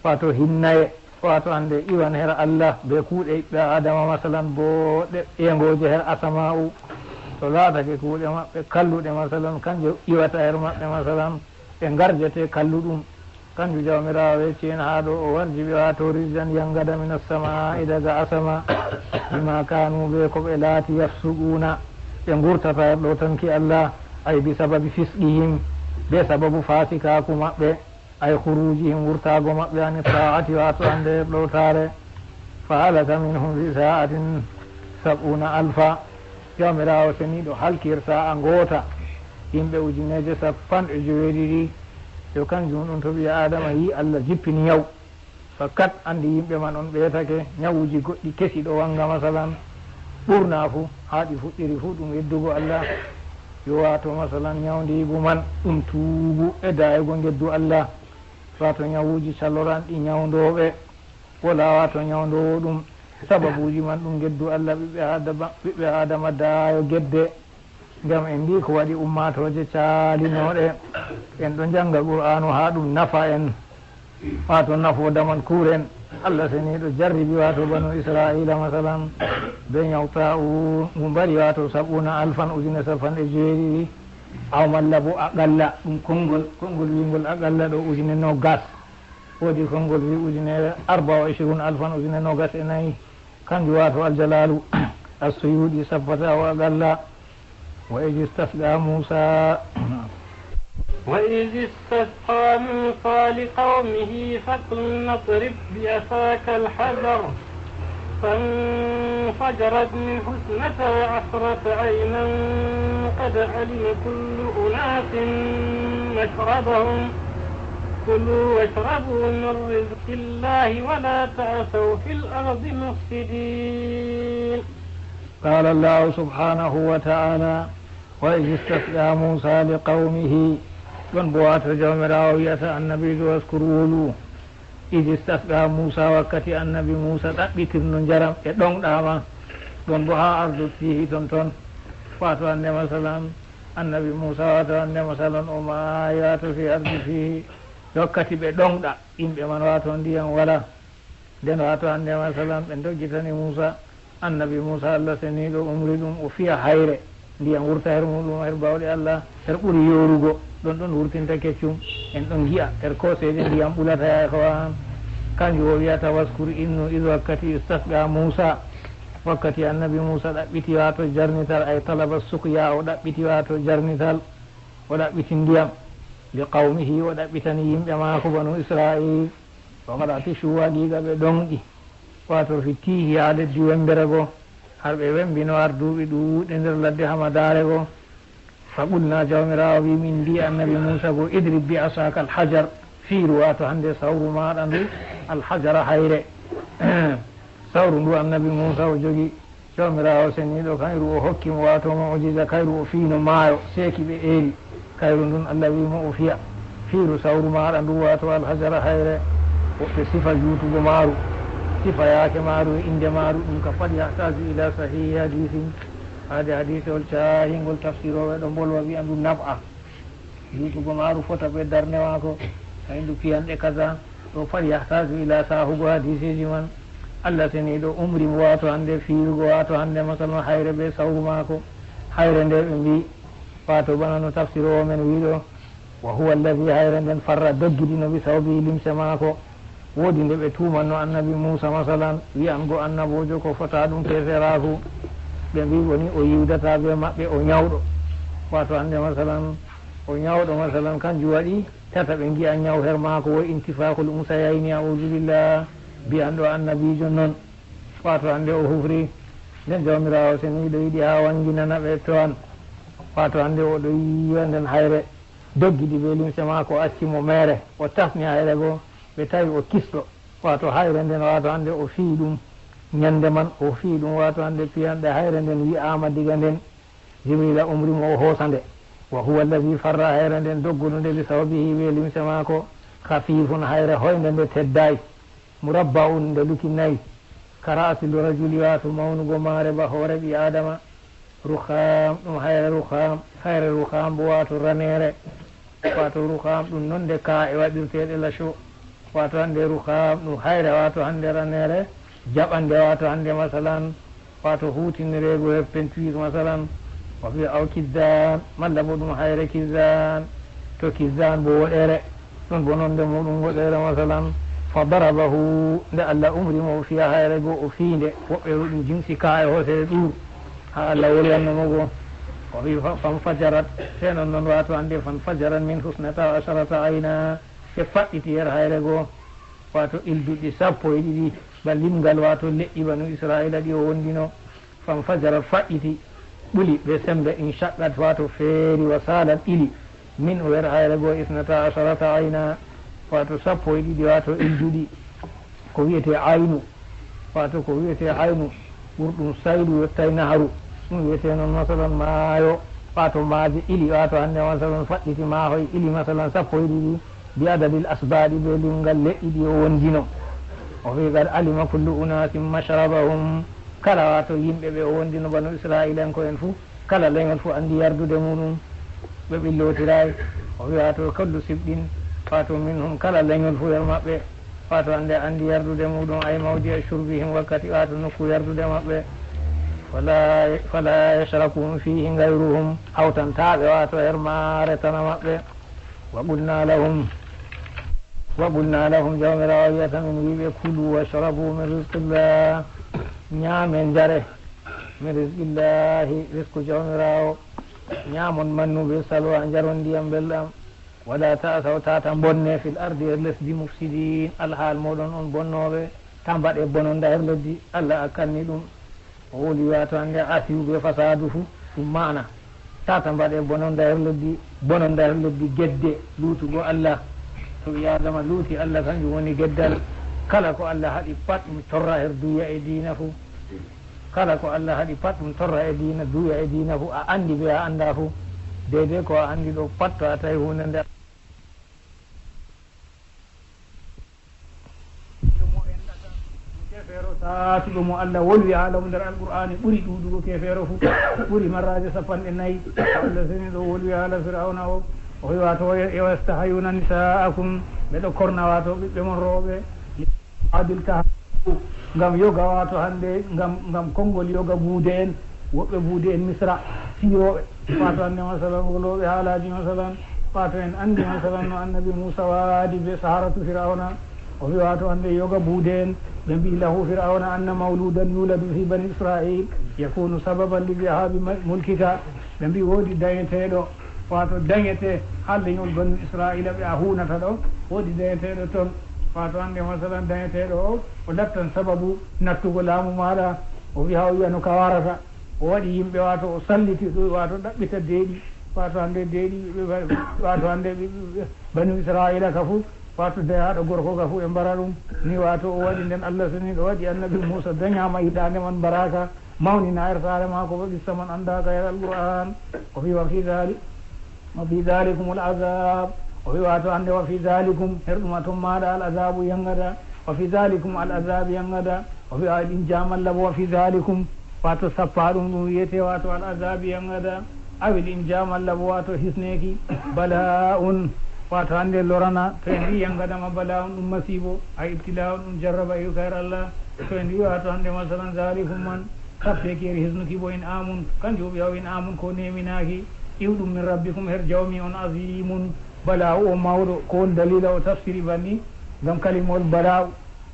waato hinnaye, waato hannde iwan her Allah bee kuuɗe ɓiɓɓe Aadama, masalan, booɗɗe eengooje her asama'u. To laatake kuuɗe maɓɓe kalluɗe, masalan, kanje iwata her maɓɓe, masalan, ɓe ngarjete kalluɗum. Kanjum Jawmiraawo yecci en haa ɗo, o warji ɓe, waato rizqan, yangada, minas samaa'i, daga asama, bima kanu, bee ko ɓe laati, yafsuquna, ɓe ngurtata ɗowtanki Allah, ay bi sababi fisqihim, bee sababu faasikaaku maɓɓe, ay khurujihim, wurtaago maɓɓe, ani ta'ati, waato hannde ɗowtaare. Fa halaka minhum fi sa'atin sab'una alfa. Jawmiraawo seniiɗo halkir sa'a ngoota yimɓe ujineeje sappanɗe joweeɗiɗi. Yo kanjum ɗum, to ɓii Aadama yi Allah jippini nyaw, fakat anndi yimɓe man on ɓeetake, nyawuuji goɗɗi kesi ɗo wanga, masalan, ɓurna fuu, haa ɗi fuɗɗiri fuu ɗum yeddugo Allah. Yo waato, masalan, nyawndiigu man ɗum tuubu e daayugo ngeddu Allah. Waato nyawuuji caloranɗi nyawndooɓe. Walaa waato nyawndoowo ɗum. Sababuuji man ɗum geddu Allah, ɓiɓɓe Aadama, ɓiɓɓe Aadama daayo gedde. Ngam en mbii ko waɗi ummaatooje caalinooɗe, en ɗo njannga Qur'aanu haa ɗum nafa en, waato nafo daman kuuren. Allah seniiɗo jarribi waato banu Israa'iila, masalan, bee nyawtaa'u ngu mbari waato saɓuuna alfan, ujine sappanɗe jeeɗiɗi, aw malla bo aqalla, ɗum konngol, konngol wi'ngol aqalla ɗo ujine noogas. Woodi konngol wi' ujine arba wa ishirun alfan, ujine noogas e nayi. Kanjum waato Aljalaalu Assuyuuɗi sappata o aqalla. وإذ استسقى موسى وإذ استسقى موسى لقومه فقلنا اضرب بعصاك الحجر فانفجرت منه اثنتا عشرة عينا قد علم كل أناس مشربهم كلوا واشربوا من رزق الله ولا تعثوا في الأرض مفسدين. قال الله سبحانه وتعالى: وإذ استسقى موسى لقومه. Ɗon bo waato Jawmiraawo wi'ata annabiijo: واذكر, wolu, إذ استسقى موسى, wakkati annabi Muusa ɗaɓɓitirno njaram e ɗoŋɗa ma. Ɗon bo haa ardu fiihi ton ton. Waato hande masalan, annabi Muusa waato hande masalan o maayi waato fii ardu fiihi. Wakkati ɓe ɗoŋɗa, yimɓe man waato ndiyam walaa. Nden waato hande masalan ɓe doggitani Muusa, annabi Muusa, Allah seniiɗo umri ɗum o fiya hayre, ndiyam wurta her muuɗum, her bawɗe Allah, her ɓuri yoorugo, ɗon ɗon wurtinta keccum, en ɗon ngi'a her kooseeje ndiyam ɓulata yaha ko an. Kanjum o wi'ata: واذكر, innu, إذ, wakkati, استسقى موسى, wakkati annabi Muusa ɗaɓɓiti waato jarnital, أي طلب السقيا, o ɗaɓɓiti waato jarnital, o ɗaɓɓiti ndiyam, لقومه, o ɗaɓɓitani yimɓe maako banu Isra'iil. وقد عطشوا, haqiiqa ɓe ɗoŋɗi, waato fii tiihi haa leddi wembere go, har ɓe wembino har duuɓi ɗuuɗɗi nder ladde hamadaare go. فقلنا, Jawmiraawo wi'i, min mbi'i annabi Muusa go: اضرب بعصاك الحجر, fiiru waato hande sawru maaɗa ndu, الحجر, hayre. Sawru ndu annabi Muusa o jogi, Jawmiraawo seniiɗo kayru o hokki mo, waato mu'jiza, kayru o fiino maayo, seeki ɓe eeli. Kayru ndun Allah wi'i mo o fiya. Fiiru sawru maaɗa ndu, waato الحجر, hayre. Woɓɓe sifa juutugo maaru, sifa yaake maaru e innde maaru, ɗum ka فليحتاجوا إلى صحيح حديث. Haade hadiisewol caahingol, tafsirooɓe ɗo mbolwa wi'a ndu nab'a. Juutugo maaru fota bee darnde maako, tawi ndu piyanɗe kaza. Ɗo فليحتاجوا إلى saahugo hadiiseeji man. Allah seniiɗo umri mo, waato hande fiirugo, waato hande masalan hayre bee sawru maako. Hayre nde ɓe mbi'i, waato bana no tafsiroowo men wi'i ɗo: وهو الذي, hayre nden, فر, doggidino, بثوبه, limse maako. Woodi nde ɓe tuumanno annabi Muusa masalan, wi'ango annaboojo ko fota ɗum keeferaaku. Ɓe mbi'i woni o yiwdataa bee maɓɓe, o nyawɗo. Waato hande masalan o nyawɗo masalan, kanjum waɗi tata ɓe ngi'a nyaw her maako, woy انتفاخ الأنثيين, أعوذ بالله, mbi'anɗo annabiijo non. Waato hande o hufri, nden Jawmiraawo seniiɗo yiɗi haa wanginana ɓe to an. Waato hande o ɗo yiwa nden hayre, doggidi bee limse maako, o acci mo meere, o tasni hayre go, ɓe tawi o kisɗo. Waato hayre nden, waato hande o fiyi ɗum nyande man, o fiyi ɗum, waato hande piyanɗe hayre nden wi'aama diga nden. Jibrila umri mo o hoosa nde. وهو الذي فر, hayre nden doggudu nde, بثوبه, bee limse maako, خفيف, hayre hoynde nde teddaay, مربع, nde luki nayi, كرأس الرجل, waato mawnugo maare ba hoore ɓii Aadama. رخام, ɗum hayre رخام, hayre رخام bo waato raneere. Waato رخام ɗum nonde kaa'e waɗirteeɗe lacho. Waato hande رخام ɗum hayre, waato hande raneere jaɓande, waato hande masalan, waato huutinireego her peinture masalan, o wi'a أو كزان, malla bo ɗum hayre كزان, to كزان bo woɗeere, ɗon bo nonde muuɗum woɗeere masalan. فضربه, nde Allah umri mo o fiya hayre go, o fiyi nde, woɓɓe wi'i ɗum jinsi kaa'e hooseeɗe ɗuur, haa Allah wolwanno mo go. O wi'i ف-, فانفجرت, sey non non waato hande فانفجرت منه اثنتا عشرة عينا, ɓe faɗɗiti her hayre go, waato ilduɗi sappo e ɗiɗi, ba limgal waato leƴƴi banu Isra'iila ɗi o wondino. فانفجرت, faɗɗiti, ɓuli bee sembe, انشقت, waato feeri, وسالت, ili, منه, her hayre go, اثنتا عشرة عينا, waato sappo e ɗiɗi, waato ilduɗi. Ko wi'etee aynu, waato ko wi'etee aynu, ɓurɗum saydu yottay naharu. Ɗum wi'etee non, masalan, maayo, waato maaje ili, waato hande, masalan, faɗɗiti maahoy ili, masalan, sappo e ɗiɗi, بعدد الأسباط, bee limgal leƴƴi ɗi o wondino. O wi'i, قد علم كل أناس مشربهم. Kala, waato yimɓe ɓe o wondino, banu Isra'iilanko'en fuu, Kala leñol fuu anndi yardude muuɗum, ɓe ɓillootiray. O wi'a to, kullu sibtin, wato minhum, kala leñol fuu yer maɓɓe, wato hannde anndi yardude muuɗum, ay mawdi'a shurbihim, wakkati wato nokku yardude maɓɓe. Fala, fala yashrakuhum fihi ghayruhum, hawtantaaɓe wato yer maare tana maɓɓe. Wa qulna lahum, wa qulna lahum, Jawmiraawo wi'ata min wi'ɓe, kulu washrabu min rizqillah, ñaamen njare min rizqillahi, risku Jawmiraawo. Ñaamon mannu be salwa, njaron ndiyam belɗam. Wala ta'asaw, tata mbonne, fil ardi, e lesdi, mufsidin, alhaal mooɗon on bonnooɓe, ta mbaɗe bononda her lesdi, Allah akkanni ɗum. O woli wato hannde asiyu be fasadu fu, ɗum maana. Tata mbaɗe bononda her lesdi, bononda her lesdi gedde, luutugo Allah. To ɓii Aadama luuti Allah, kanjum woni geddal. Kala ko Allah haɗi pat, ɗum torra her duya e diina fu. Kala ko Allah haɗi pat, ɗum torra e diina, duya e diina fu, a anndi be a annda fu. Deydey ko a anndi ɗo pat, to a tawi huunde nde keefeero saatuɗo mo Allah wolwi haala mo nder Alqur'aani ɓuri ɗuuɗugo keefeero fu, ɓuri marraaje sappanɗe nayi. Allah seniiɗo wolwi haala Fir'awna o, o wi wato, "Yastahayuna nisa'akum", ɓe ɗo korna wato ɓiɓɓe mon rewɓe. Adil ka ngam yoga, wato hannde ngam, ngam konngol yoga buude en, woɓɓe buude en Misra, fiyooɓe, wato hannde masalan, wolooɓe haalaaji masalan, wato en anndi masalan no Annabi Muusa waadi be Saharatu Fir'awna, o wi wato hannde yoga buude en, ɓe mbi lahu Fir'awna anna mawludan yuladu fi bani Isra'il yakunu sababan li dhahabi ma-, mulkika, ɓe mbi woodi dañeteeɗo, wato dañete haa leñol Banu Isra'ila ɓe a huunata ɗo, woodi dañeteeɗo ton, wato hannde masalan dañeteeɗo o, o lattan sababu nattugo laamu maaɗa, o wi'a, o wi'a no ka warata, o waɗi yimɓe, wato o salliti ɗo, wato ɗaɓɓita deeɗi, wato hannde deeɗi, wato hannde ɓe, ɓe, ɓe, Banu Isra'ila ka fu, wato dayaaɗo gorko ka fu ɓe mbara ɗum, ni wato o waɗi nden Allah seniiɗo waɗi Annabi Muusa dañaama hitaande man mbaraaka, mawnina her saare maako, ba qissa man anndaaka her Alqur'aan. O wi, "Wa fi dhali-, wa fi dhalikumul azab." O wi, wato hannde, "Wa fi dhalikum", her ɗum a ton maaɗa, "al azabu", yangada. "Wa fi dhalikum al azab", yangada. O wi, a ɗin jaamalla bo, "Wa fi dhalikum", wato sappa ɗum, ɗum wi'ete, wato, "al azab", yangada. Awil in jaamalla bo, wato hisneeki, "bala'un", wato hannde lorana, to en wi yangada ma bala'un, ɗum masiibo, a ibtila'un, ɗum jarraba, iwka her Allah. To en wi wato hannde masalan dhalikum man, Sappeke eri hisnuki bo in amun, kanjum o wi'a o in amun ko neminaaki, iwɗum min rabbikum her jawmi on azimun, bala'u o mawɗo, ko on dalila o tafsiri banni, ngam kalimol bala'u,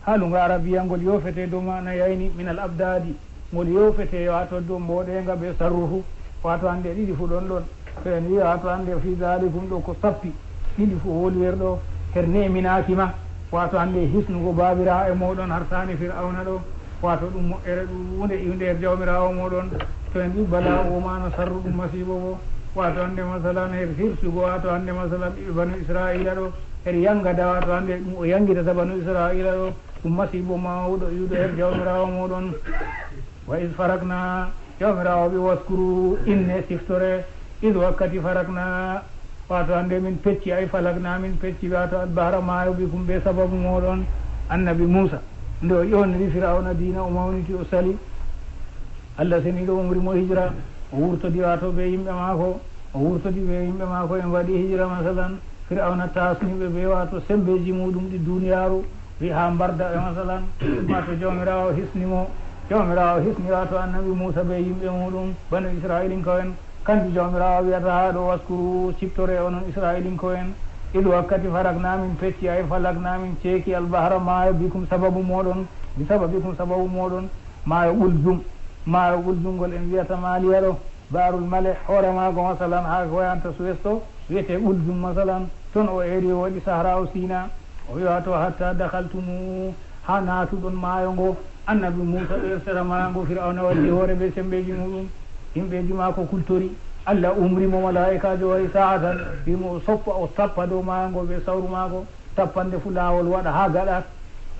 haalunga arabiya ngol yofete dow ma'ana yayni min al abdadi, ngol yofete wato dow mboɗenga be sarrufu, wato hande ɗiɗi fu ɗon ɗon. To en wi'a, wato, hande fi dalikum ɗo ko sappi ɗiɗi fu o woli wer ɗo, her neminaaki ma, wato, hande hisnugo baabiraaɓe moɗon, harsaani Fir'awna ɗo, wato, ɗum moƴƴere ɗuuɗunde iwnde her Jawmiraawo moɗon. To en mbi bala o ma no sarru ɗum masiibo bo, wato, hande masalan her hirsugo, wato, hande masalan ɓiɓɓe banu Isra'ila ɗo, her yangada, wato, hande ɗum o yangitata banu Isra'ila ɗo, ɗum masiibo mawɗo iwɗo her Jawmiraawo moɗon. Wa iz farakna, Jawmiraawo wi, waskuru, inne, siftore, iz wakkati farakna, wato hande min pecci, ay falakna, min pecci, wato albahra maayo bikum, be sababu moɗon, annabi Muusa. Nde o ƴoniri Fir'awna diina, o mawniti, o sali. Allah seniɗo umri mo hijra, o wurtodi wato be yimɓe maako, o wurtodi be yimɓe maako, en waɗi hijra masalan. Fir'awna taasni ɓe be, wato, sembeeji muɗum ɗi duniyaaru, wi haa mbarda ɓe, masalan, wato, Jawmiraawo hisni mo. Jawmiraawo hisni, wato, annabi Muusa be yimɓe muɗum, banu Isra'ilinko'en. Kanjum Jawmiraawo wi'ata haa ɗo, waskuru, siftore onon Isra'ilinko'en, id wakkati farakna min pecci, ay falakna min ceeki, albahra maayo, bikum sababu moɗon, bi sababikum sababu moɗon, maayo Ɓuljum, maayo Ɓuljum ngol en wi'ata Maaliya ɗo. Baharul Malih, hoore maago, masalan, haa ko wayanta Suez to, wiyete Ɓuljum, masalan, ton o eri, o waɗi Sahara o Sina, o wi'a to, hatta dakhaltumu, haa naatuɗon maayo ngo. Annabi Muusa ɗo yer sera maayo ngo, Fir'awna waddi hoore be sembeeji muɗum, yimɓeeji maako kultori. Allah umri mo, malaa'ikaajo wari sa'atan, wi mo o soppa, o tappa dow maayo ngo be sawru maako. Tappanɗe fu laawol waɗa haa gaɗa,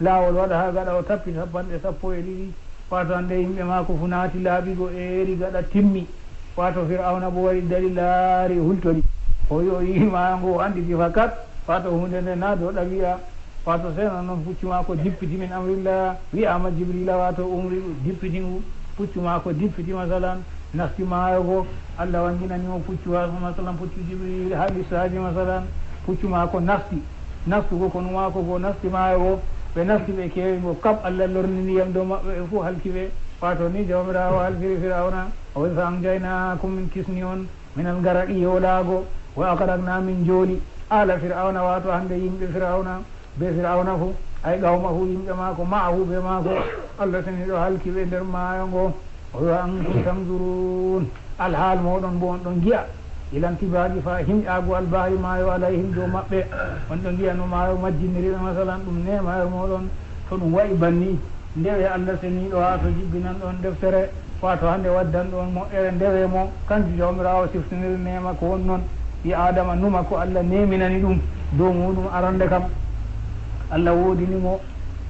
laawol waɗa haa gaɗa, o tappi tappanɗe sappo e ɗiɗi. Wato hande yimɓe maako fu naati laabi go eeri gaɗa timmi. Wato Fir'awna bo wari dari laari hultori. O wi o yi'i maayo ngo o anditi fakat. Wato hunde nde na dow ɗabi'a. Wato sey non non puccu maako dippiti min amrillah. Wi'ama Jibrila wato umri dippiti ngu. Puccu maako dippiti masalan. Nasti maayo goo, Allah wannginani mo puccu, wa masalan, puccu Jibril, haa qissaaji, masalan, puccu maako nasti. Nastugo konu maako goo nasti maayo goo, ɓe nasti ɓe keewi ngo kap, Allah lorni ndiyam dow maɓɓe, ɓe fuu halki ɓe. Waato ni Jawmiraawo halkiri Firawna, o wi, "Fa anjaynaakum, min kisni on, minal garaqi, yoolaago, wa agraqnaa, min jooli, aala Firawna, waato hannde yimɓe Firawna." Be Firawna fuu, ay qawmahu, yimɓe maako, ma'ahu, be maako, Allah seniiɗo halki ɓe nder maayo ngo. O wi, "Wa antum tanzurun." Alhaal mooɗon boo on ɗon ngi'a. Ilan tibaaqi fa himƴaago albahri maayo alayhim dow maɓɓe. On ɗon ngi'a no maayo majjiniri ɓe, masalan, ɗum ne maayo mooɗon. To ɗum wa'i banni, ndewe Allah seniiɗo haa to jibbinan ɗon deftere. Waato hannde waddan ɗon moƴƴere, ndewe mo, kanjum Jawmiraawo siftiniri neema ko woni non. Ɓii Aadama numa ko Allah neeminani ɗum dow muuɗum arande kam. Allah woodini mo,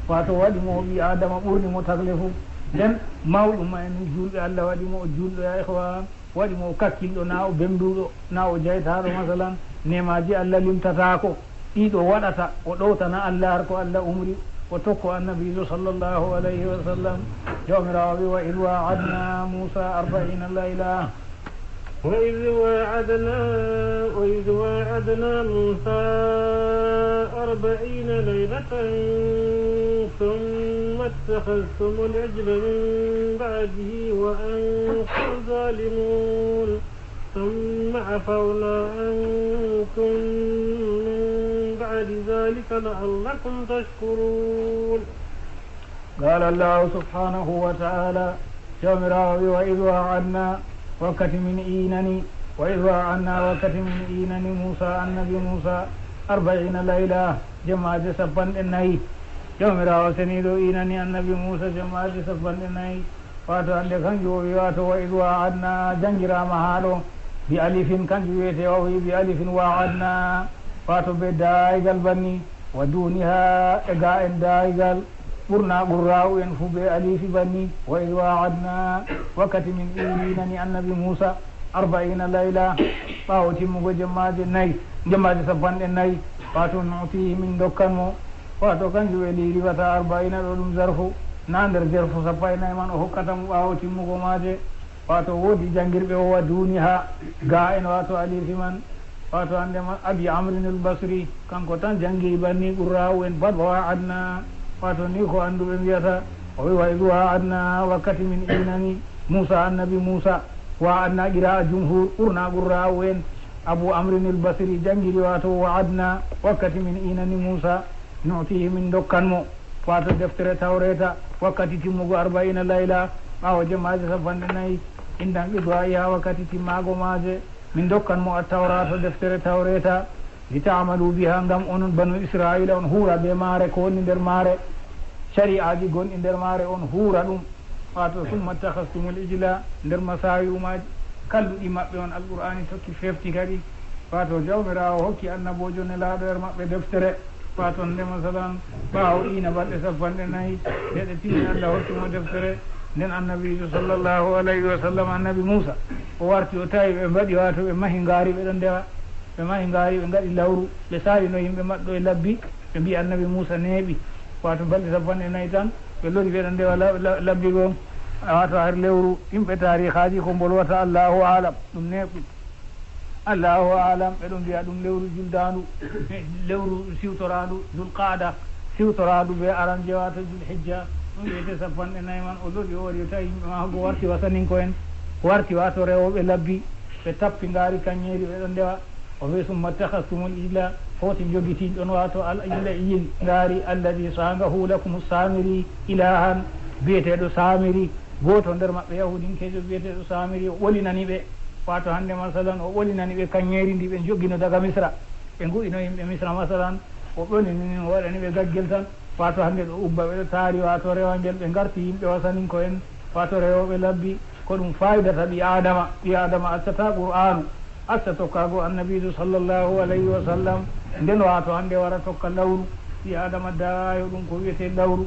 waato waɗi mo o ɓii Aadama ɓurni mo tagle fuu. Nden mawɗum ma en juulɓe, Allah waɗi mo o juulɗo, ya ikhwan, waɗi mo o kakkilɗo, naa o bemduɗo, naa o jaytaaɗo, masalan, neemaaji Allah limtataako. Ɗiɗo waɗata, o ɗowtana Allah har ko Allah umri, o tokko Annabiijo sallallahu alayhi wa sallam. Jawmiraawo wi, "Wa idh wa'adna Musa arba'ina layla." وإذ واعدنا، وإذ واعدنا موسى أربعين ليلة ثم اتخذتم العجل من بعده وأنتم ظالمون. ثم عفونا عنكم من بعد ذلك لعلكم تشكرون. قال الله سبحانه وتعالى, Jawmiraawo wi, "Wa idh wa'adna, wakkati min iinani, wa idh wa'adna, wakkati min iinani Muusa, Annabi Muusa, arba'iina layla, jemaaje sappanɗe nayi." Jawmiraawo seniiɗo iinani Annabi Muusa jemaaje sappanɗe nayi. Waato hannde kanjum o wi, waato, "Wa idh wa'adna," janngiraama haa ɗo, bi alifin, kanjum wiyetee, o wi bi alifin, wa'adna, waato be daayigal banni, wa duuniha, e gaa'en daayigal, ɓurna qurra'u en fuu be alifi banni, "Wa idh wa'adna," wakkati min iinani Annabi Muusa, "arba'iina layla," ɓaawo timmugo jemmaaje nayi, jemmaaje sappanɗe nayi, waato nu'tihi, min ndokkan mo, waato kanjum ɓe liiri wata arba'iina ɗo ɗum zarfu, naa nder zarfu sappo e nayi man o hokkata mo ɓaawo timmugo maaje. Waato woodi janngirɓe o wa duuniha, gaa'en waato alifi man, waato hannde ma Abi Amrin al-Basri, kanko tan janngiri banni qurra'u en pat, wa wa'adna, waato ni ko annduɓe mbiyata, o wi, "Wa idh wa'adna," wakkati min iinani Muusa, Annabi Muusa, wa'adna qira'a jumhur, ɓurna qurra'u en, Abu Amrin al-Basri janngiri, waato wa'adna, wakkati min iinani Muusa, nu'tihi, min ndokkan mo, waato deftere Tawreeta, wakkati timmugo arba'iina layla, ɓaawo jemaaje sappanɗe nayi, inda inqida'iha, wakkati timmaago maaje, min ndokkan mo at-Tawraata, deftere Tawreeta, li ta'malu biha, ngam onon banu Isra'iila on huura be maare, ko woni nder maare, shari'aaji gonɗi nder maare, on huura ɗum. Waato, "Summa ittakhadhtumul ijla," nder masaawi umaaji kalluɗi maɓɓe on, Alqur'aani tokki feefti kadi. Waato, Jawmiraawo hokki annaboojo nelaaɗo nder maɓɓe deftere. Waato, nde masalan, ɓaawo iina balɗe sappanɗe nayi, nde ɗe timmi, Allah hokki mo deftere. Nden Annabiijo sallallahu alayhi wa sallam, Annabi Muusa, o warti, o tawi ɓe mbaɗi, waato, ɓe mahi ngaari, ɓe ɗon ndewa. Ɓe mahi ngaari, ɓe ngaɗi lawru, ɓe saalino yimɓe maɓɓe e labbi, ɓe mbi'i Annabi Muusa neeɓi. Waato, balɗe sappanɗe nayi tan, ɓe lori, ɓe ɗon ndewa la-, la-, labbi goo. Waato, har lewru, yimɓe taariikaaji ko mbolwata, Allahu aalam, ɗum neeɓi. Allahu aalam, ɓe ɗon mbi'a ɗum lewru juldaandu, lewru siwtoraandu, Dul Qaada, siwtoraandu be aran je, waato Dul Hijja, ɗum wiyete sappanɗe nayi man. O lori, o wari, o tawi yimɓe maako warti wasaninko en, warti, waato, rewooɓe labbi, ɓe tappi ngaari kaŋŋeeri, ɓe ɗon ndewa. O wi, "Summa ittakhadhtumul ijla," foti njogiti ɗon, waato, al ijla, ijil ngaari, "alladhi sana'ahu lakumus Samiri ilahan," biyeteeɗo Samiri, gooto nder maɓɓe, Yahuudinkeejo biyeteeɗo Samiri, o ɓolinani ɓe. Waato, hannde, masalan, o ɓolinani ɓe kaŋŋeeri ndi ɓe njogino daga Misra. Ɓe ngu'ino yimɓe Misra, masalan, o ɓolinani, o waɗani ɓe gaggel tan. Waato, hannde ɗo ubba, ɓe ɗo taari, waato, rewangel, ɓe ngarti yimɓe wasaninko en, waato, rewooɓe labbi. Ko ɗum faayidata ɓii Aadama. Ɓii Aadama accata Qur'aanu, acca tokkaago Annabiijo sallallahu alayhi wa sallam. Nden, waato, hannde wara tokka lawru. Ɓii Aadama daayo ɗum ko wiyetee lawru.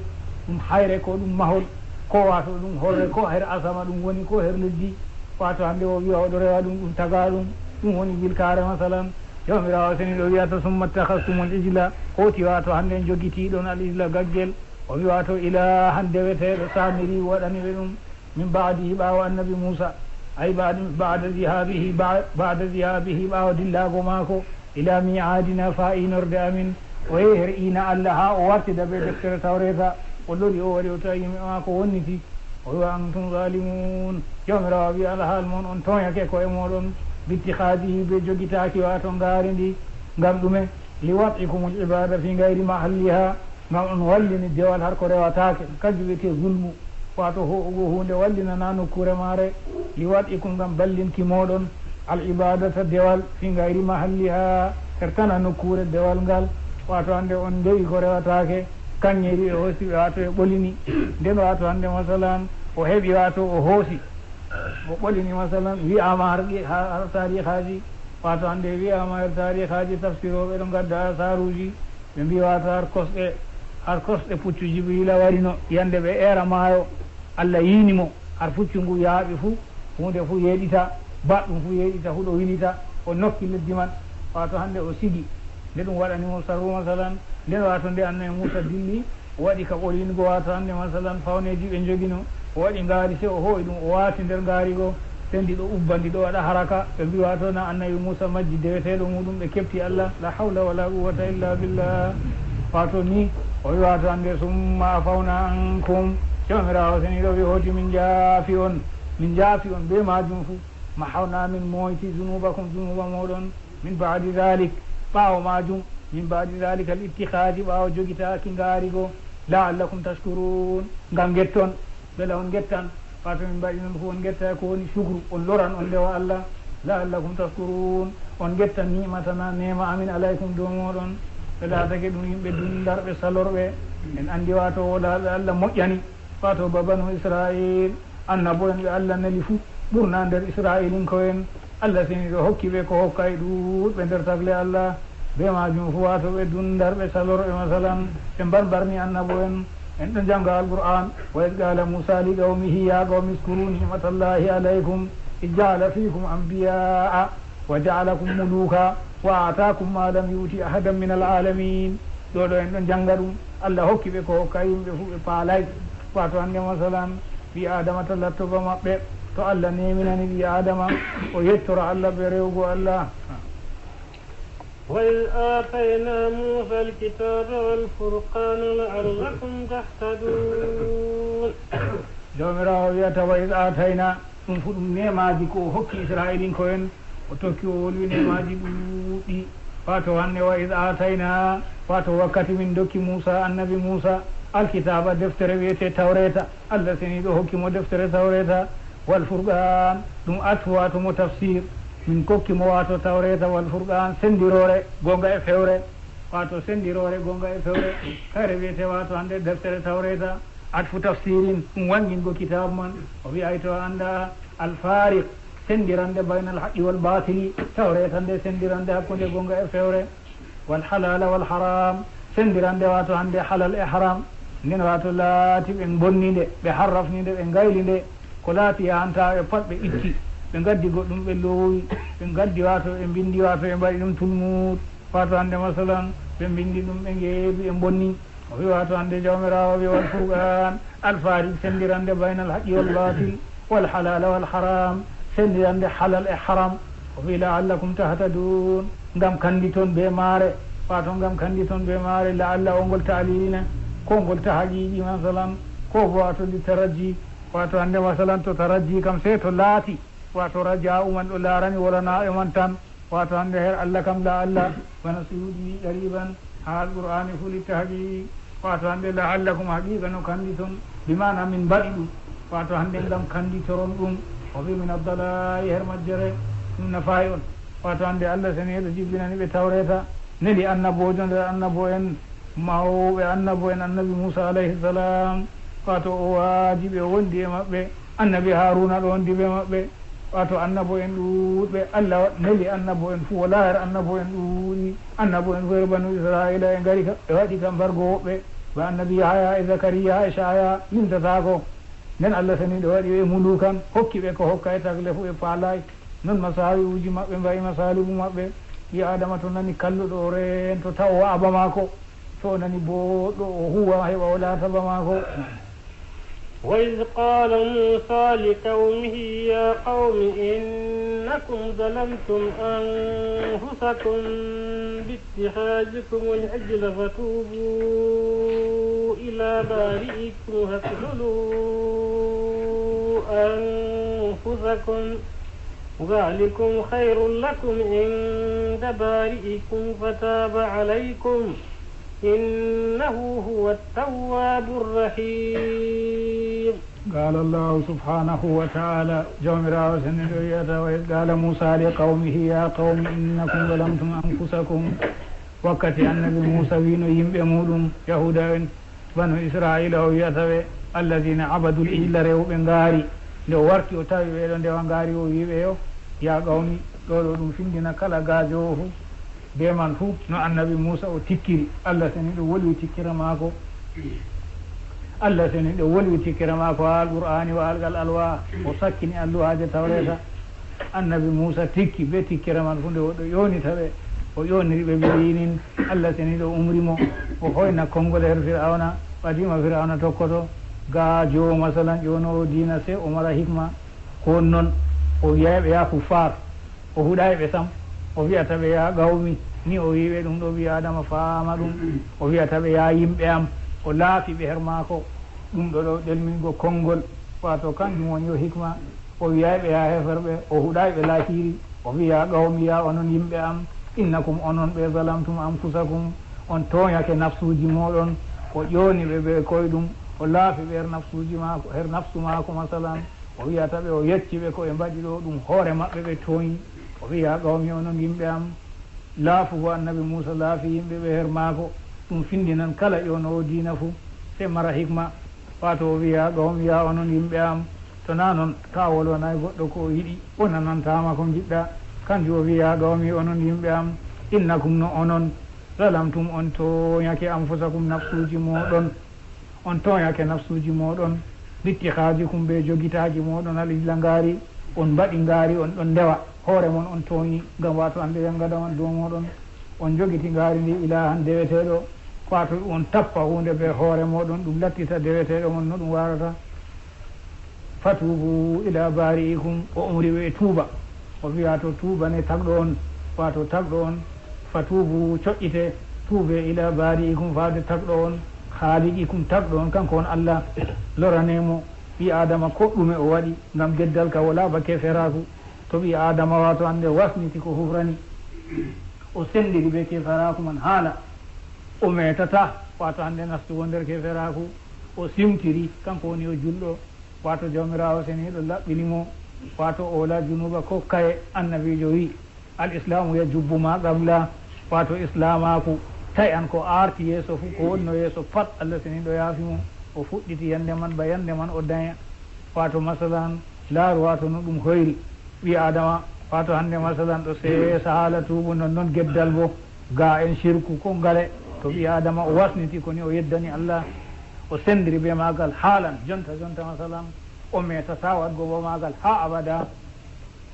Ɗum hayre, ko ɗum mahol, ko, waato, ɗum horre, ko her asama ɗum woni, ko her leddi. Waato, hannde o wi'a o ɗo rewa ɗum, ɗum taga ɗum, ɗum woni bilkaare, masalan. Jawmiraawo seniiɗo wi'ata, "Summa ittakhadhtumul ijla," hooti, waato, hannde njogitiiɗon al ijla, gaggel. O wi, waato, "ilahan," deweteeɗo, "Samiri," waɗani ɓe ɗum, "min ba'dihi," ɓaawo Annabi Muusa. Ay ba'da, ba'da zihabihi, ba-, ba'da zihabihi, ɓaawo dillaago maako, ila mi'adina, faa iinorde amin. O yehi her iina Allah haa o wartida ɓe deftere Tawreeta. O lori, o wari, o tawi yimɓe maako wonniti. O wi, "Wa antum zalimun." Jawmiraawo wi, "Alhaal mon, on tooñake ko'e mooɗon. Bittikhadihi, be jogitaaki, waato ngaari ndi, ngam ɗume? Li wad'ikumul ibada fi gayri mahalliha." Ngam on wallini dewal har ko rewataake, kanjum wiyetee zulmu, waato ho'ugo huunde wallinanaa nokkuure maare. Li wad'ikum, ngam ballinki mooɗon, al ibadata, dewal, fi gayri mahalliha, hertana nokkuure dewal ngal, waato hannde on ndewi ko rewataake, kaŋŋeeri ɓe hoosi ɓe, waato ɓe ɓolini, nden waato hannde masalan o heɓi, waato o hoosi, o ɓolini masalan, wi'aama har ɗi-, har, har taarihaaji, waato hannde wi'aama har taarihaaji tafsirooɓe ɗo ngadda asaaruuji, ɓe mbi, waato har kosɗe, har kosɗe puccu Jibriila warino, yande ɓe eera maayo, Allah yiini mo, har puccu ngu yaaɓi fuu, huunde fuu yeeɗita, baɗɗum fuu yeeɗita, huɗo winita, o nokki leddi man, waato hannde o sigi. Nde ɗum waɗani mo sarru, masalan, nden waato nde Annabi Muusa dilli, o waɗi ka ɓolingo, waato hannde, masalan, fawneeji ɓe njogino, o waɗi ngaari, sey o hoo'i ɗum, o waati nder ngaari go, sey ndi ɗo ubba, ndi ɗo waɗa haraka. Ɓe mbi, waato na Annabi Muusa majji deweteeɗo muuɗum, ɓe keɓti Allah. La hawla wala quwwata illa billah. Waato ni, o wi, waato hannde, "Summa afawna ankum." Jawmiraawo seniiɗo wi, "Hooti min njaafi on, min njaafi on bee maajum fuu. Mahawna, min mooyti, zunubakum, zunuba mooɗon." Min ba'di dhalik, ɓaawo maajum, min ba'di dhalika al ittikhadi, ɓaawo jogitaaki ngaari go, la'allakum tashkurun, ngam ngetton, mbela on ngettan, waato min mbaɗi non fof on ngetta ko woni shukru, on loran, on ndewa Allah, la'allakum tashkurun, on ngettan ni'matana, neema amin alaykum dow mooɗon, ɓe laatake ɗum yimɓe dundarɓe salorɓe, en anndi waato wodaaɓe Allah moƴƴani. Waato ba banu Isra'iil, annabo'en ɓe Allah neli fuu, ɓurna nder Isra'iilinko'en, Allah seniiɗo hokki ɓe ko hokkay ɗuuɗɓe nder tagle Allah. Bee maajum fuu, waato ɓe dundarɓe salorɓe, masalan, ɓe mbarmbarni annabo'en. En ɗon jannga Alqur'aan, "Wa iz qaala Muusaa li qawmihi ya qawmi uzkuru ni'matallahi alaykum iz ja'ala fiikum anbiyaa'a wa ja'alakum muluuka wa aataakum maa lam yu'ti ahadan minal aalamiin." Ɗo ɗo en ɗon jannga ɗum. Allah hokki ɓe ko hokka yimɓe fuu, ɓe paalay. Waato hannde, masalan, ɓii Aadama to latto ba maɓɓe, to Allah neeminani ɓii Aadama, o yettora Allah bee rewugo Allah. وإذ آتينا موسى الكتاب والفرقان لعلكم تهتدون. Jawmiraawo wi'ata, "Wa iz aatayna", ɗum fu ɗum neemaaji ko o hokki Isra'iilinko'en, o tokki o wolwi neemaaji ɗuuɗɗi. Waato hannde, "Wa iz aatayna", waato wakkati min dokki Muusa, annabi Muusa, "alkitaaba", deftere wi'etee Tawreeta. Allah seniiɗo hokki mo deftere Tawreeta, "wal furqaan", ɗum atfu waato mo tafsiir. Min kokki mo waato Tawreeta, "wal furqaan", senndiroore goonga e fewre. Waato senndiroore goonga e fewre, kayre wi'etee waato hannde deftere Tawreeta. Atfu tafsirin, ɗum wanngingo kitaabu man. O wi'ay to a annda al-faariq, senndirande baynal haqqi wal baatili, Tawreeta nde senndirande hakkunde goonga e fewre, wal halaala wal haraam, senndirande waato hannde halal e haraam. Nden waato laati ɓe mbonni nde, ɓe harrafni nde, ɓe ngayli nde. Ko laati yahantaa e pat ɓe itti, ɓe ngaddi goɗɗum ɓe loowi, ɓe ngaddi waato ɓe mbinndi waato ɓe mbaɗi ɗum tulmuut. Waato hannde masalan ɓe mbinndi ɗum ɓe ngeebi ɓe mbonni. O wi waato hannde Jawmiraawo wi wal furqaan, alfaari senndirande baynal haqqi wal baatil, wal halaala wal haraam, senndirande halal e haram. O wi la'allakum tahtadun, ngam kannditon bee maare. Waato ngam kannditon bee maare, la'alla o ngol ta'lili ne, ko ngol tahqiiqi masalan, ko bo waato li tarajji. Waato hannde masalan to tarajji kam sey to laati, waato raja'u man ɗo laarani wolanaaɓe man tan. Waato hannde her Allah kam la'alla, bana Suyuuɗi wi qariiban, haa Alqur'aani fu li tahqiiqi. Waato hannde la'allakum haqiiqa no kannditon, bi maana min mbaɗi ɗum. Waato hannde ngam kannditoron ɗum, o wi min ad-dalaali her majjere, ɗum nafaay on. Waato hannde Allah seniiɗo jippinani ɓe Tawreeta, neli annaboojo nder annabo'en, mawɓe annabo'en, annabi Muusa alayhi salam, waato o waaji ɓe, o wondi e maɓɓe, annabi Haaruuna ɗo wondi bee maɓɓe, waato annabo'en ɗuuɗɓe, Allah neli annabo'en fuu, walaa her annabo'en ɗuuɗi, annabo'en fuu her banu Israa'iila ɓe ngari ka, ɓe waɗi ka mbargo woɓɓe, ba annabi Yahaya e Zakariya e Cahaya limtataako. Nden Allah seniiɗo waɗi ɓe muluukan, hokki ɓe ko hokka e tagle fuu ɓe paalaay. Non masaawi'uuji maɓɓe mba'i masaalibu maɓɓe. Ɓii Aadama to nani kalluɗo o reento tawa o wa'a ba maako. To o nani booɗɗo o huuwa heɓa o laata ba maako. وإذ قال موسى لقومه يا قوم إنكم ظلمتم أنفسكم باتخاذكم العجل فتوبوا إلى بارئكم فاقتلوا أنفسكم ذلكم خير لكم عند بارئكم فتاب عليكم إنه هو التواب الرحيم. قال الله سبحانه وتعالى, Jawmiraawo seniiɗo wi'ata, وإذ قال موسى لقومه يا قوم إنكم ظلمتم أنفسكم. Wakkati Annabi Muusa wi'no yimɓe muuɗum, Yahuuda en, Banu Israa'iila, o wi'ata ɓe, الذين عبدوا العجل, rewɓe ngaari. Nde o warti, o tawi ɓe ɗo ndewa ngaari, o wi'i ɓe yo, يا قوم, ɗo ɗo ɗum findina kala gaajoowo fuu. Bee man fuu, no Annabi Muusa o tikkiri, Allah seniiɗo wolwi tikkere maako. Allah seniiɗo wolwi tikkere maako haa Alqur'aani wa alqal alwaaha, o sakkini alluhaaje Tawreeta. Annabi Muusa tikki bee tikkere man fuu nde o ɗo ƴoonita ɓe, o ƴooniri ɓe bee yiinin. Allah seniiɗo umri mo, o hoyna konngol her Fir'awna, ɓadiima Fir'awna tokkoto. Gaajoowo, masalan, ƴoonoowo diina, sey o mara hikma. Ko non, o wi'aay ɓe, "Yaa kuffaar." O huɗaay ɓe sam. O wi'ata ɓe, "Yaa qawmi." Ni o wi'i ɓe ɗum ɗo, ɓii Aadama faama ɗum. O wi'ata ɓe, "Yaa yimɓe am." O laafi ɓe her maako. Ɗum ɗo ɗo ɗelmingo konngol, waato kanjum woni o hikma. O wi'aay ɓe, "Yaa heeferɓe." O huɗaay ɓe laakiri. O wi'i, "Yaa qawmi, yaa onon yimɓe am, innakum, onon ɓe, zalamtum anfusakum, on tooñake nafsuuji mooɗon." O ƴooni ɓe bee koyɗum. O laafi ɓe her nafsuuji maako, her nafsu maako, masalan. O wi'ata ɓe, o yecci ɓe ko ɓe mbaɗi ɗo, ɗum hoore maɓɓe ɓe tooñi. O wi'i, "Yaa qawmi, onon yimɓe am." Laafugo Annabi Muusa laafi yimɓe ɓe her maako, ɗum findinan kala ƴoonoowo diina fuu, sey mara hikma. Waato o wi'i, "Yaa qawmi, yaa onon yimɓe am." To naa non, to a wolwanaay goɗɗo ko o yiɗi, o nanantaa ma ko ngiɗɗa. Kanjum o wi'i, "Yaa qawmi, onon yimɓe am, innakum, no onon, zalamtum, on tooñake, anfusakum, nafsuuji mooɗon." On tooñake nafsuuji mooɗon, bittikhaazikum, bee jogitaaji mooɗon, al ijla, ngaari, on mbaɗi ngaari, on ɗon ndewa. Hoore mon on tooñi, ngam waato hande yangada man dow mooɗon. On jogiti ngaari ndi ilaahan deweteeɗo, waato on tappa huunde bee hoore mooɗon, ɗum lattita deweteeɗo mon no ɗum waarata. Fatuubu ilaa baari'ikum, o umri ɓe ɓe tuuba. O wi'a to tuubane tagɗo on, waato tagɗo on, fatuubu, coƴƴite, tuube, ilaa baari'ikum, faade tagɗo on, khaaliqikum, tagɗo on, kanko on Allah, lorane mo. Ɓii Aadama ko ɗume o waɗi ngam geddal ka wala ba keeferaaku? To ɓii Aadama, waato hande, wasniti ko hufrani, o sendiri bee keeferaaku man haala, o meetata, waato hande, nastugo nder keeferaaku, o simtiri, kanko woni o julɗo, waato Jawmiraawo seniiɗo laɓɓini mo, waato o wala junuuba ko kaye. Annabiijo wi'i, "Al islaamu yajubbu ma qabla," waato islaamaaku tayan ko aarti yeeso fuu, ko wonno yeeso pat, Allah seniiɗo yaafi mo. O fuɗɗiti yande man, ba yande man o danya. Waato masalan, laaru waato no ɗum hoyri. Ɓii Aadama, waato hande masalan ɗo seesa haala tuubu, non non geddal bo, ga en shirku, ko ngale. To ɓii Aadama o wasniti ko ni o yeddani Allah, o sendiri be maagal haalan, jonta jonta masalan, o meetata waɗgo bo maagal haa abada.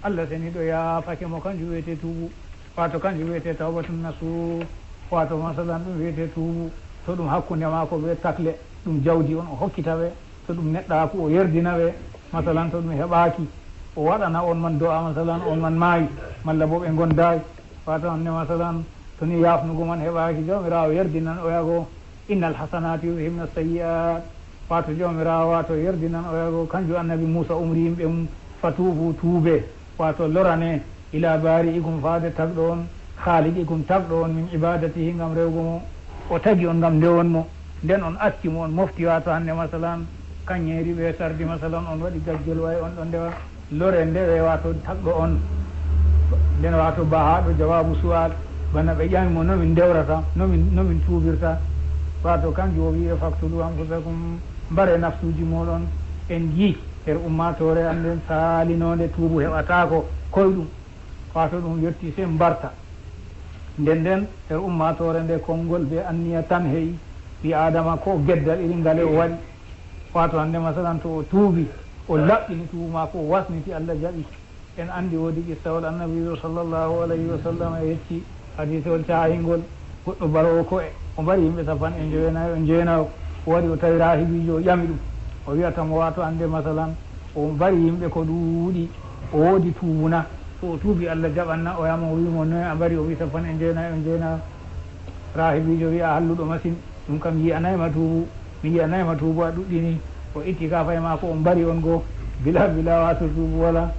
Allah seniiɗo yaafake mo, kanjum wi'ete tuubu, waato kanjum wi'ete tawbatun nasuh. Waato masalan ɗum wi'ete tuubu, to ɗum hakkunde maako be takle, ɗum jawdi on o hokkita ɓe, to ɗum neɗɗaaku o yerdina ɓe, masalan to ɗum heɓaaki, o waɗana on man do'a, masalan on man maayi, malla bo ɓe ngondaay. Waato hande masalan to ni yaafnugo man heɓaaki, Jawmiraawo yerdinan oya go, "Innal hasanati yuzhibna sayyi'at." Waato Jawmiraawo, waato yerdinan oya go, kanjum Annabi Muusa umri yimɓe mum, "Fatuubu, tuube, waato lorane, ilaa baari'ikum, faade tagɗo on, khaaliqikum, tagɗo on, min ibaadatihi, ngam rewgo mo. O tagi on ngam ndewon mo, nden on acci mo, on mofti, waato hande masalan, kaŋŋeeri be sardi, masalan, on waɗi gajjel, wa'i on ɗon ndewa." Lore ndewe, waato tagɗo on. Nden waato bahaaɗo jawaabu su'al, bana ɓe ƴami mo no min ndewrata, no min, no min tuubirta. Waato kanjum o wi'i, "Faktulu anfusakum, mbare nafsuuji mooɗon." En ngi'i her ummaatoore an nden saalinoonde tuubu heɓataako koyɗum. Waato ɗum yotti sey mbarta. Nden nden her ummaatoore nde konngol be anniya tan he'i, ɓii Aadama ko geddal iri ngale o waɗi. Waato hande masalan to o tuubi, o laɓɓini tuubu maako, o wasniti, Allah jaɓi. En anndi woodi qissawol Annabiijo sallallahu alayhi wa sallam e yecci hadiisewol caayingol, goɗɗo baroowo ko'e, o mbari yimɓe sappanɗe njowenayo, o njowenayo, o wari o tawi raahibiijo, o ƴami ɗum. O wiyata mo, waato hannde, masalan, o mbari yimɓe ko ɗuuɗi, o woodi tuubu na? So o tuubi, Allah jaɓan na? O wiya mo, o wiyi mo, noye a mbari? O wiyi, sappanɗe jeenayi, on jeenayi. Raahibiijo wiya, a halluɗo masin, ɗum kam yi'anay ma tuubu, mi yi'anay ma tuubu, a ɗuɗɗini. O itti kaafahi maako, o mbari on goo, bila, bila, waato tuubu walaa.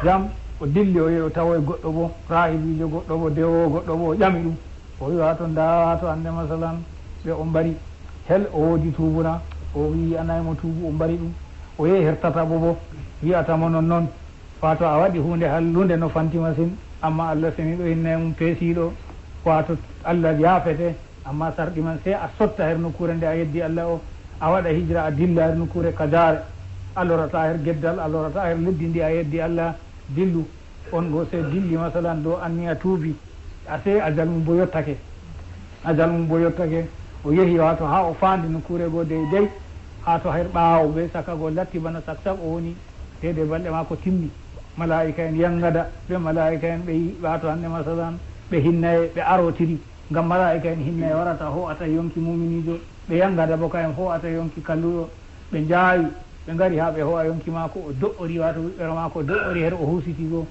Jam, o dilli, o yehi, o tawoyi goɗɗo boo, raahibiijo goɗɗo boo, dewoowo goɗɗo boo, o ƴami ɗum. O wiyi, waato, ndaa, waato, hannde, masalan, ɓe o mbari. Hel o woodi tuubu na? O wiyi, yi'anay mo tuubu, o mbari ɗum. O yehi her tataɓo boo, wiyata mo non non. Waato, a waɗi huunde hallunde no fanti masin, ammaa Allah seniiɗo hinnay mum peesiiɗo. Waato, Allah yaafete, ammaa sarɗi man sey a sotta her nokkuure nde a yeddi Allah o, a waɗa hijra, a dilla her nokkuure kajaare. A lorata her geddal, a lorata her leddi ndi a yeddi Allah, dillu. On goo sey dilli, masalan, dow anniya tuubi, a sey ajal mum boo yottake. Ajal mum boo yottake, o yehi, waato, haa o faandi nokkuure goo dey dey, haa to her ɓaawo bee caka goo latti bana sak sak o woni, dey dey balɗe maako timmi. Malaa'ika'en yangada, ɓe malaa'ika'en ɓe yi-, waato hannde, masalan, ɓe hinnaye, ɓe arootiri. Ngam malaa'ika'en hinnaye warata, hoo'ata yonki muuminiijo, ɓe yangada boo ka'en hoo'ata yonki kalluɗo. Ɓe njaawi, ɓe ngari haa ɓe hoo'a yonki maako, o do'ori, waato ɓiɓɓere maako do'ori her o husiti goo.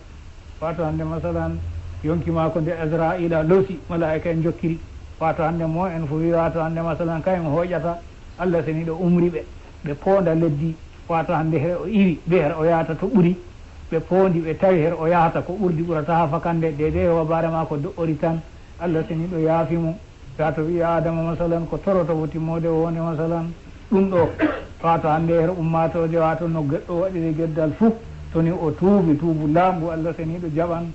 Waato hannde, masalan, yonki maako nde Azra'iila loosi, malaa'ika'en njokkiri. Waato hannde, mo en fuu wiyi, waato hannde, masalan, ka'en hooƴata, Allah seniiɗo umri ɓe, ɓe poonda leddi. Waato hannde, her o iwi, bee her o yahata to ɓuri. Ɓe poondi, ɓe tawi her o yahata ko ɓurdi ɓurata haa fakande, dey dey hobaare maako do'ori tan. Allah seniiɗo yaafi mo. Waato ɓii Aadama, masalan, ko toroto o timmoode wonde, masalan, ɗum ɗo, waato hannde her ummaatooje, waato no goɗɗo waɗiri geddal fuu, to ni o tuubi tuubu laaɓngu, Allah seniiɗo jaɓan,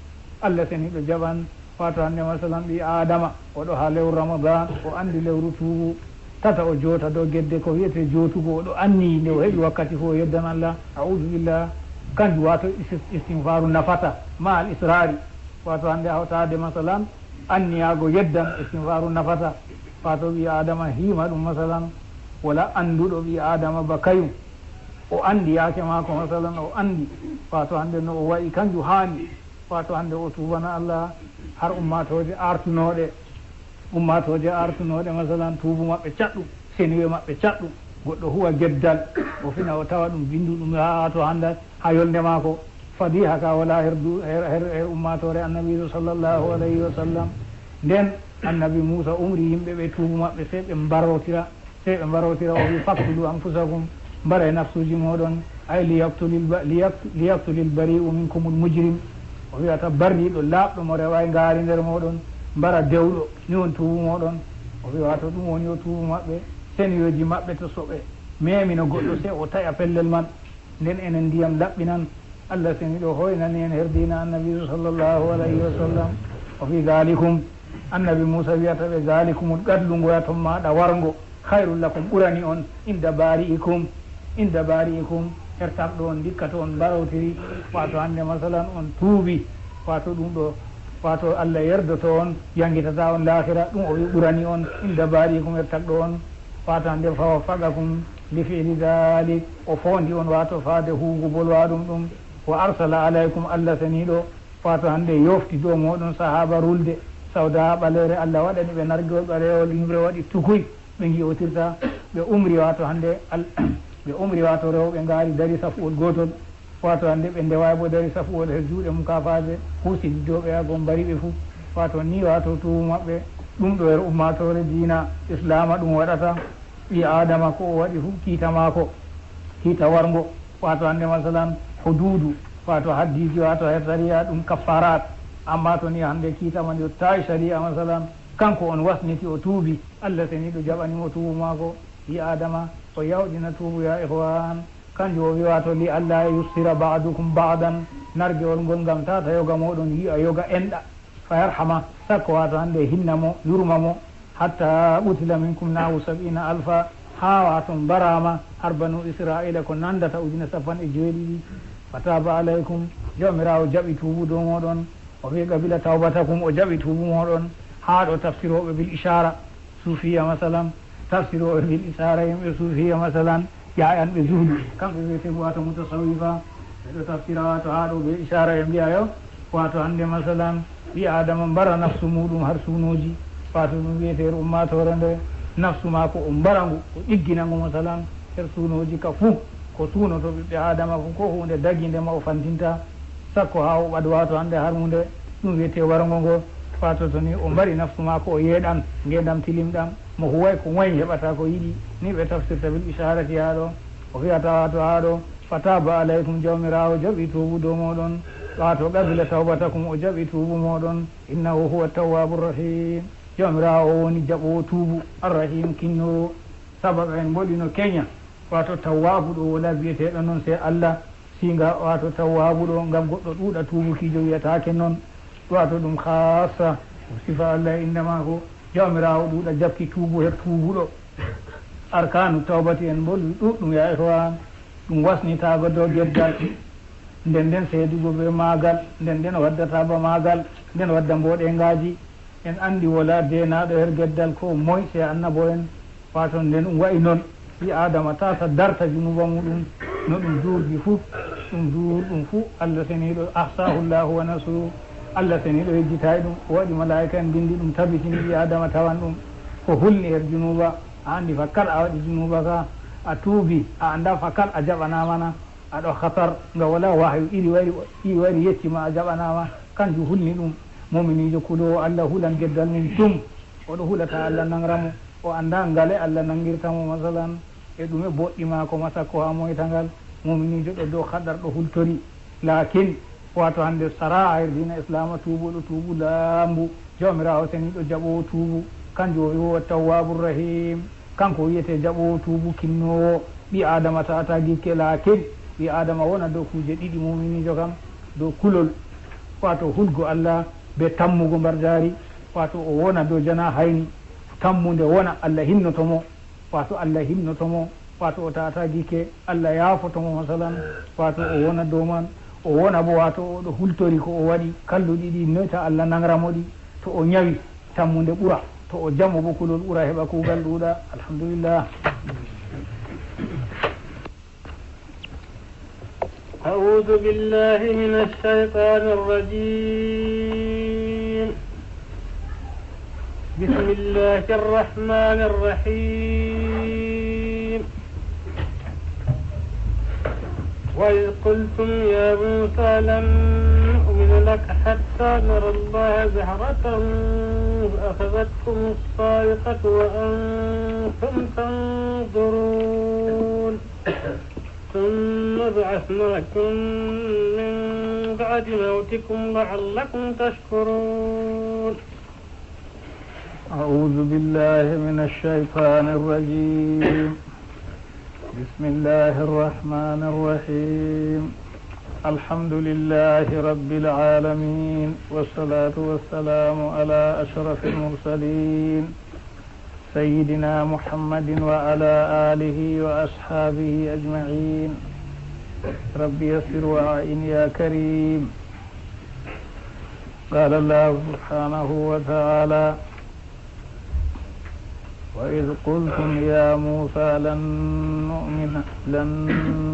Allah seniiɗo jaɓan. Waato hannde, masalan, ɓii Aadama, o ɗo haa lewru Ramadan, o anndi lewru tuubu, tata o joota dow gedde ko wiyetee jootugo, o ɗo anniyi nde o heɓi wakkati fuu o yeddan Allah, a'uudu billah, kanjum waato is-, istinfaaru nafata, ma al israari, waato hannde hawtaade, masalan, anniyaago yeddan, istinfaaru nafata. Waato ɓii Aadama hiima ɗum, masalan, wala annduɗo ɓii Aadama ba kayum. O anndi yaake maako, masalan, o anndi, waato hannde no o wa'i, kanjum haani, waato hannde o tuubana Allah, har ummaatooje artunooɗe, ummaatooje artunooɗe, masalan, tuubu maɓɓe caɗɗum, senuye maɓɓe caɗɗum. Goɗɗo huwa geddal, o fina, o tawa ɗum binnduɗum haa to hannde, haa yolnde maako. Fadiha ka wala her du-, her, her, her ummaatoore Annabiijo sallallahu alayhi wa sallam. Nden Annabi Muusa umri yimɓe ɓe tuubu maɓɓe, sey ɓe mbarotira, sey ɓe mbarotira, o wi, "Faqtulu anfusakum, mbaray nafsuuji mooɗon, ay liyaktulil ba-, liyakt-, liyaktulil bari'u minkumul mujrim." O wiyata barriiɗo, laaɓɗo mo rewaay ngaari nder mooɗon, mbara dewɗo, ni won tuubu mooɗon. O wi, waato ɗum woni o tuubu maɓɓe, senuyooji maɓɓe, to so ɓe meemino goɗɗo, sey o taƴa pellel man. Nden enen ndiyam laɓɓinan. Allah seniiɗo hoynani en her diina Annabiijo sallallahu alayhi wa sallam. O wi, "Zaalikum," Annabi Muusa wiyata ɓe, "Zaalikumul qatlu, ngoya ton maaɗa warngo, khayrul lakum, ɓurani on, inda baari'ikum, inda baari'ikum, her tagɗo on, ndikka to on mbarotiri, waato hannde masalan on tuubi, waato ɗum ɗo, waato Allah yerdoto on, yangitata on laahira, ɗum o wi ɓurani on, inda baari'ikum, her tagɗo on, waato hannde fa waffaqakum li fi'li dhalik, o foondi on, waato faade huugo bolwaɗum ɗum, wa arsala alaykum, Allah seniiɗo, waato hannde yofti dow mooɗon sahaaba rulde, sawda ɓaleere, Allah waɗani ɓe nargewol ɓaleewol, yimre waɗi tukuy, ɓe ngi'otirta, ɓe umri, waato hannde al-, ɓe umri, waato rewɓe ngaari dari safuwol gootol, waato hannde ɓe ndewaay bo dari safuwol her juuɗe mum kaafaaje, huusini dow ɓe, haa goo mbari ɓe fuu." Waato ni, waato tuubu maɓɓe, ɗum ɗo her ummaatoore diina Islaama ɗum waɗata. Ɓii Aadama ko o waɗi fuu kiita maako, kiita warngo, waato hannde masalan huduudu, waato haddiiji, waato her sariya ɗum kaffaraat. Ammaa to ni hannde kiita man yottaay sariya masalan, kanko on wasniti o tuubi, Allah seniiɗo jaɓani mo tuubu maako. Ɓii Aadama o yawɗina tuubu, ya ikhwaan. Kanjum o wi waato, "Li alla yussira ba'dukum ba'dan," nargewol ngol ngam tata yoga mooɗon yi'a yoga enɗa. Fa yarhama, sakko waato hannde hinna mo, yurma mo. Hatta qutila minkum nahu sab'ina alfa, haa waato mbaraama har banu Isra'iila ko nandata ujine sappanɗe joweeɗiɗi. Fa taaba alaykum, Jawmiraawo jaɓi tuubu dow mooɗon. O wi, "Qabila tawbatakum," o jaɓi tuubu mooɗon. Haa ɗo tafsirooɓe bil ishaara, suufiya masalan, tafsirooɓe bil ishaara, yimɓe suufiya masalan, ƴaƴanɓe zuhdu, kamɓe wiyetee waato mutasawwifa. Ɓe ɗo tafsira waato haa ɗo be ishaara, ɓe mbi'a yo, waato hannde masalan, ɓii Aadama mbara nafsu muuɗum har suunooji, waato ɗum wiyetee ummaatoore nde, nafsu maako o mbara ngu, o ɗiggina ngu masalan, Nder suunooji ka fuu, ko suunoto ɓiɓɓe Aadama fuu, ko huunde dagiinde ma o fantinta, sakko haa o ɓad waato hannde harmunde, ɗum wiyetee warngo ngo, waato to ni o mbari nafsu maako o yeeɗan ngeendam tilimɗam, mo huway ko moy heɓata ko yiɗi, ni ɓe tafsirta bil ishaarati haa ɗo, o wiyata waato haa ɗo, fataaba alaykum, Jawmiraawo jaɓi tuubu dow mooɗon, waato qabila tawbatakum, o jaɓi tuubu mooɗon, innahu huwa tawwaabu rahiim, Jawmiraawo o woni jaɓoowo tuubu, arrahiim kinnoowo. Sabaka en mboɗi no keña, waato tawwaabu ɗo wona biyeteeɗo noon sey Allah, siinga waato tawwaabu ɗo ngam goɗɗo ɗuuɗa tuubukiijo wiyataake noon, waato ɗum khaassa, ɗum sifa Allah e innde maako, Jawmiraawo ɗuuɗa jaɓki tuubu he tuubuɗo. Arkaanu tawbati en mboɗi ɗuuɗɗum ya ikhwaan, ɗum wasnitaago dow geddal, nden nden seedugo bee maagal, nden nden waddata ba maagal, nden wadda mboɗeengaaji, En anndi walaa deenaaɗo her geddal koo moy sey annaboo'en, waato nde ɗum wa'i non, ɓii Aadama tata darta junuuba muuɗum no ɗum juurdi fuu, ɗum juurɗum fuu, Allah seniiɗo ahsaahu Llaahu wa nasuuhu, Allah seniiɗo yejjitaay ɗum, o waɗi malaa'ika'en mbinndi ɗum, tabitini ɓii Aadama tawan ɗum ko hulni her junuuba, a anndi fakat a waɗi junuuba ka, a tuubi, a anndaa fakat a jaɓanaama na? Aɗo hatar nga walaa wahayu iri wari, iri wari yecci ma a jaɓanaama, kanjum hulni ɗum. Muminiijo kuloowo Allah hulan geddal mum tum, o ɗo hulata Allah nangra mo, o anndaa ngale Allah nanngirta mo, masalan, e ɗume boɗɗi maako ma sakko haa moyta ngal. Muminiijo ɗo dow haɗar ɗo hultori, laakin, waato hannde saraa her diina Islaama tuubuɗo tuubu laambu, Jawmiraawo seniiɗo jaɓoowo tuubu, kanjum o wi'o Tawwaabu Rahiim. Kanko wiyetee jaɓoowo tuubu, kinnoowo. Ɓii Aadama ta'ata gikke, laakin ɓii Aadama wona dow kuuje ɗiɗi, muuminiijo kam dow kulol, waato hulgo Allah bee tammugo mbarjaari, waato o wona dow janahayni, tammunde wona Allah hinnoto mo, waato Allah hinnoto mo, waato o ta'ata gikke, Allah yaafoto mo, masalan, waato o wona dow man, o wona bo waato o ɗo hultori ko o waɗi, kalluɗi ɗi noy ta Allah nangra mo ɗi, to o nyawi, tammunde ɓura, to o jamo bo kulol ɓura, heɓa kuugal ɗuuɗa. Alhamdulillah. أعوذ بالله من الشيطان الرجيم. بسم الله الرحمن الرحيم. وإذ قلتم يا موسى لن نؤمن لك حتى نرى الله جهرة فأخذتكم الصاعقة وأنتم تنظرون. ثم بعثناكم من بعد موتكم لعلكم تشكرون. أعوذ بالله من الشيطان الرجيم. بسم الله الرحمن الرحيم. الحمد لله رب العالمين، والصلاة والسلام على أشرف المرسلين، سيدنا محمد وعلى آله وأصحابه أجمعين. رب يسر وأعن يا كريم. قال الله سبحانه وتعالى: وإذ قلتم يا موسى لن نؤمن، لن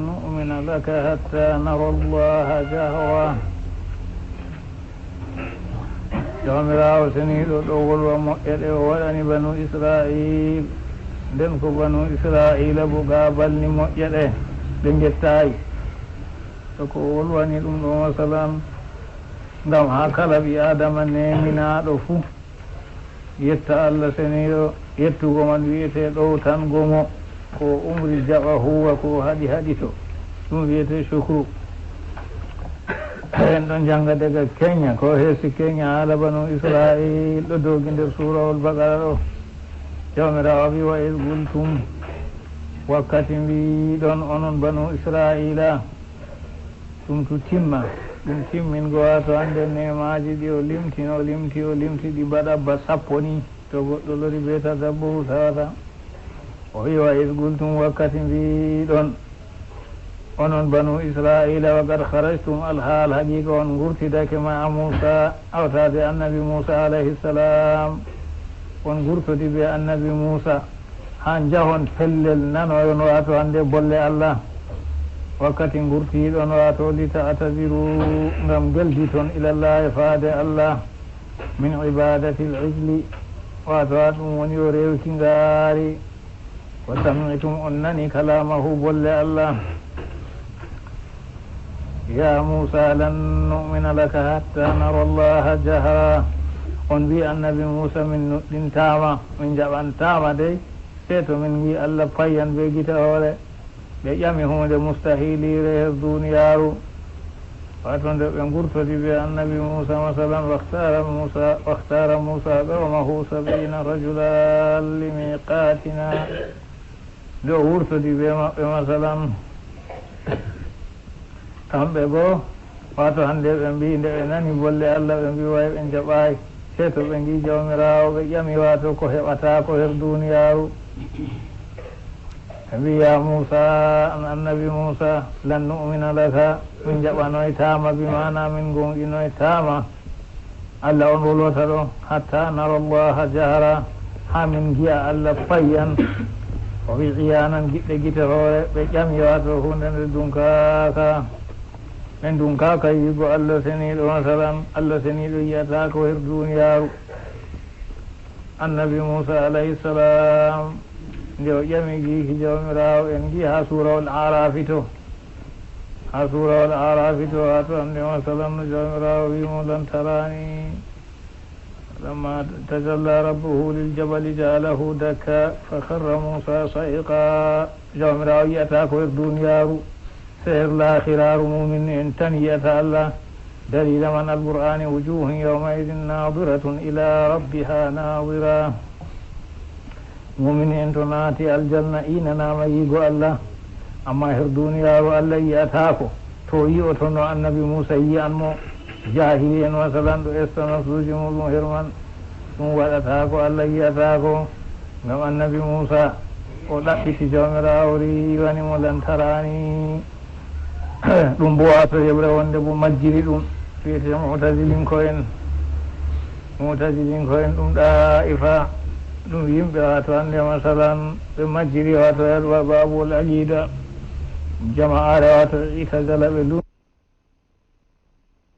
نؤمن لك حتى نرى الله جهرة. Jawmiraawo seniiɗo ɗo wolwa moƴƴa ɗe o waɗani banu Isra'iil. Nden ko banu Isra'iila bo ga balni moƴƴa ɗe, ɓe ngettaay. To ko o wolwani ɗum ɗo, masalan, ngam haa kala ɓii Aadama neeminaaɗo fuu yetta Allah seniiɗo, yettugo man wi'etee ɗowtango mo, ko o umri jaɓa huuwa, ko o haɗi haɗito, ɗum wi'etee shukru. En ɗon jannga daga Kenya, ko heesi Kenya, haala banu Isra'iil ɗo doogi nder suurawol Baqara ɗo. Jawmiraawo wi'i: "Wa iz qultum", wakkati mbiiɗon onon banu Isra'iila, ɗum tu timma, ɗum timmingo, waato hande neemaaji ɗi o limti, o limti, o limti, ɗi mbaɗa ba sappo ni, to goɗɗo lori be tadabburu tawata. O wi'i: "Wa iz qultum", wakkati mbiiɗon, onon banu Isra'iila, "wa qad kharajtum", alhaal haqiiqa on ngurtidake ma'a Muusa, hawtaade annabi Muusa alayhi salaam, on ngurtodi be annabi Muusa, haa njahon pellel nanoyon, waato hande bolle Allah. Wakkati ngurtiiɗon, waato li ta'taziru, ngam gelditon ilallahi faade Allah, min ibadatil ijli, waato haa ɗum woni o rewki ngaari. وسمعتم, on nani, كلامه, bolle Allah. يا موسى لن نؤمن لك حتى نرى الله جهرة. On mbii, Annabi Muusa, min nuɗɗintaama, min njaɓantaama dey, sey to min ngii Allah payyan bee gite hoore. Ɓe ƴami huunde mustahiiliire her duuniyaaru. Waato nde ɓe ngurtodi bee Annabi Muusa, masalan, واختار موسى، واختار موسى قومه سبعين رجلا لميقاتنا. Nde o wurtodi bee maɓɓe, masalan, kamɓe goo, waato hannde ɓe mbii, nde ɓe nani bolle Allah, ɓe mbii, way ɓe njaɓaay, sey to ɓe ngii Jawmiraawo, ɓe ƴami, waato ko heɓata ko her duuniyaaru. Ɓe mbii, يا موسى, an Annabi Muusa, لن نؤمن لك, min njaɓanoytaama, bi maana min ngoonɗinoytaama. Allah on wolwata ɗo, حتى نرى الله جهرة, haa min ngi'a Allah payyan, o wi, iyaanan, giɗɗe gite hoore. Ɓe ƴami, waato huunde nde dunkaaka. Min dunkaaka yi'ugo Allah seniiɗo, masalan, Allah seniiɗo yi'ataa ko her duuniyaaru. Annabi Muusa alayhi salaam, nde o ƴami giiki Jawmiraawo, en ngi haa Suurawol Aaraafi to. Haa Suurawol Aaraafi to, waato hannde, masalan, no Jawmiraawo wi mo, لن تراني. لما تجلى ربه للجبل جعله دكا فخر موسى صعقا. Jawmiraawo yi'ataa ko her duuniyaaru, sey her laakhiraaru, muumin'en tan yi'ata Allah. Daliila man Alqur'aani, وجوه يومئذ ناضرة إلى ربها ناظرة. Muumin'en to naati aljanna, iinanaama yi'ugo Allah, ammaa her duuniyaaru Allah yi'ataako. To o yi'otono Annabi Muusa yi'an mo, jaahili'en, masalan, ɗo estana suuji muuɗum her man. Ɗum waɗataako, Allah yi'ataako, ngam Annabi Muusa o ɗaɓɓiti Jawmiraawo, riiwani mo, لن تراني. Ɗum bo waato heɓre wonde bo majjiri ɗum, wiyetee Mu'tazilinko'en. Mu'tazilinko'en ɗum ɗaa'ifa, ɗum yimɓe waato hannde, masalan, ɓe majjiri waato e Baabul Aqiida, jama'aare waato I'tazala ɓe lu-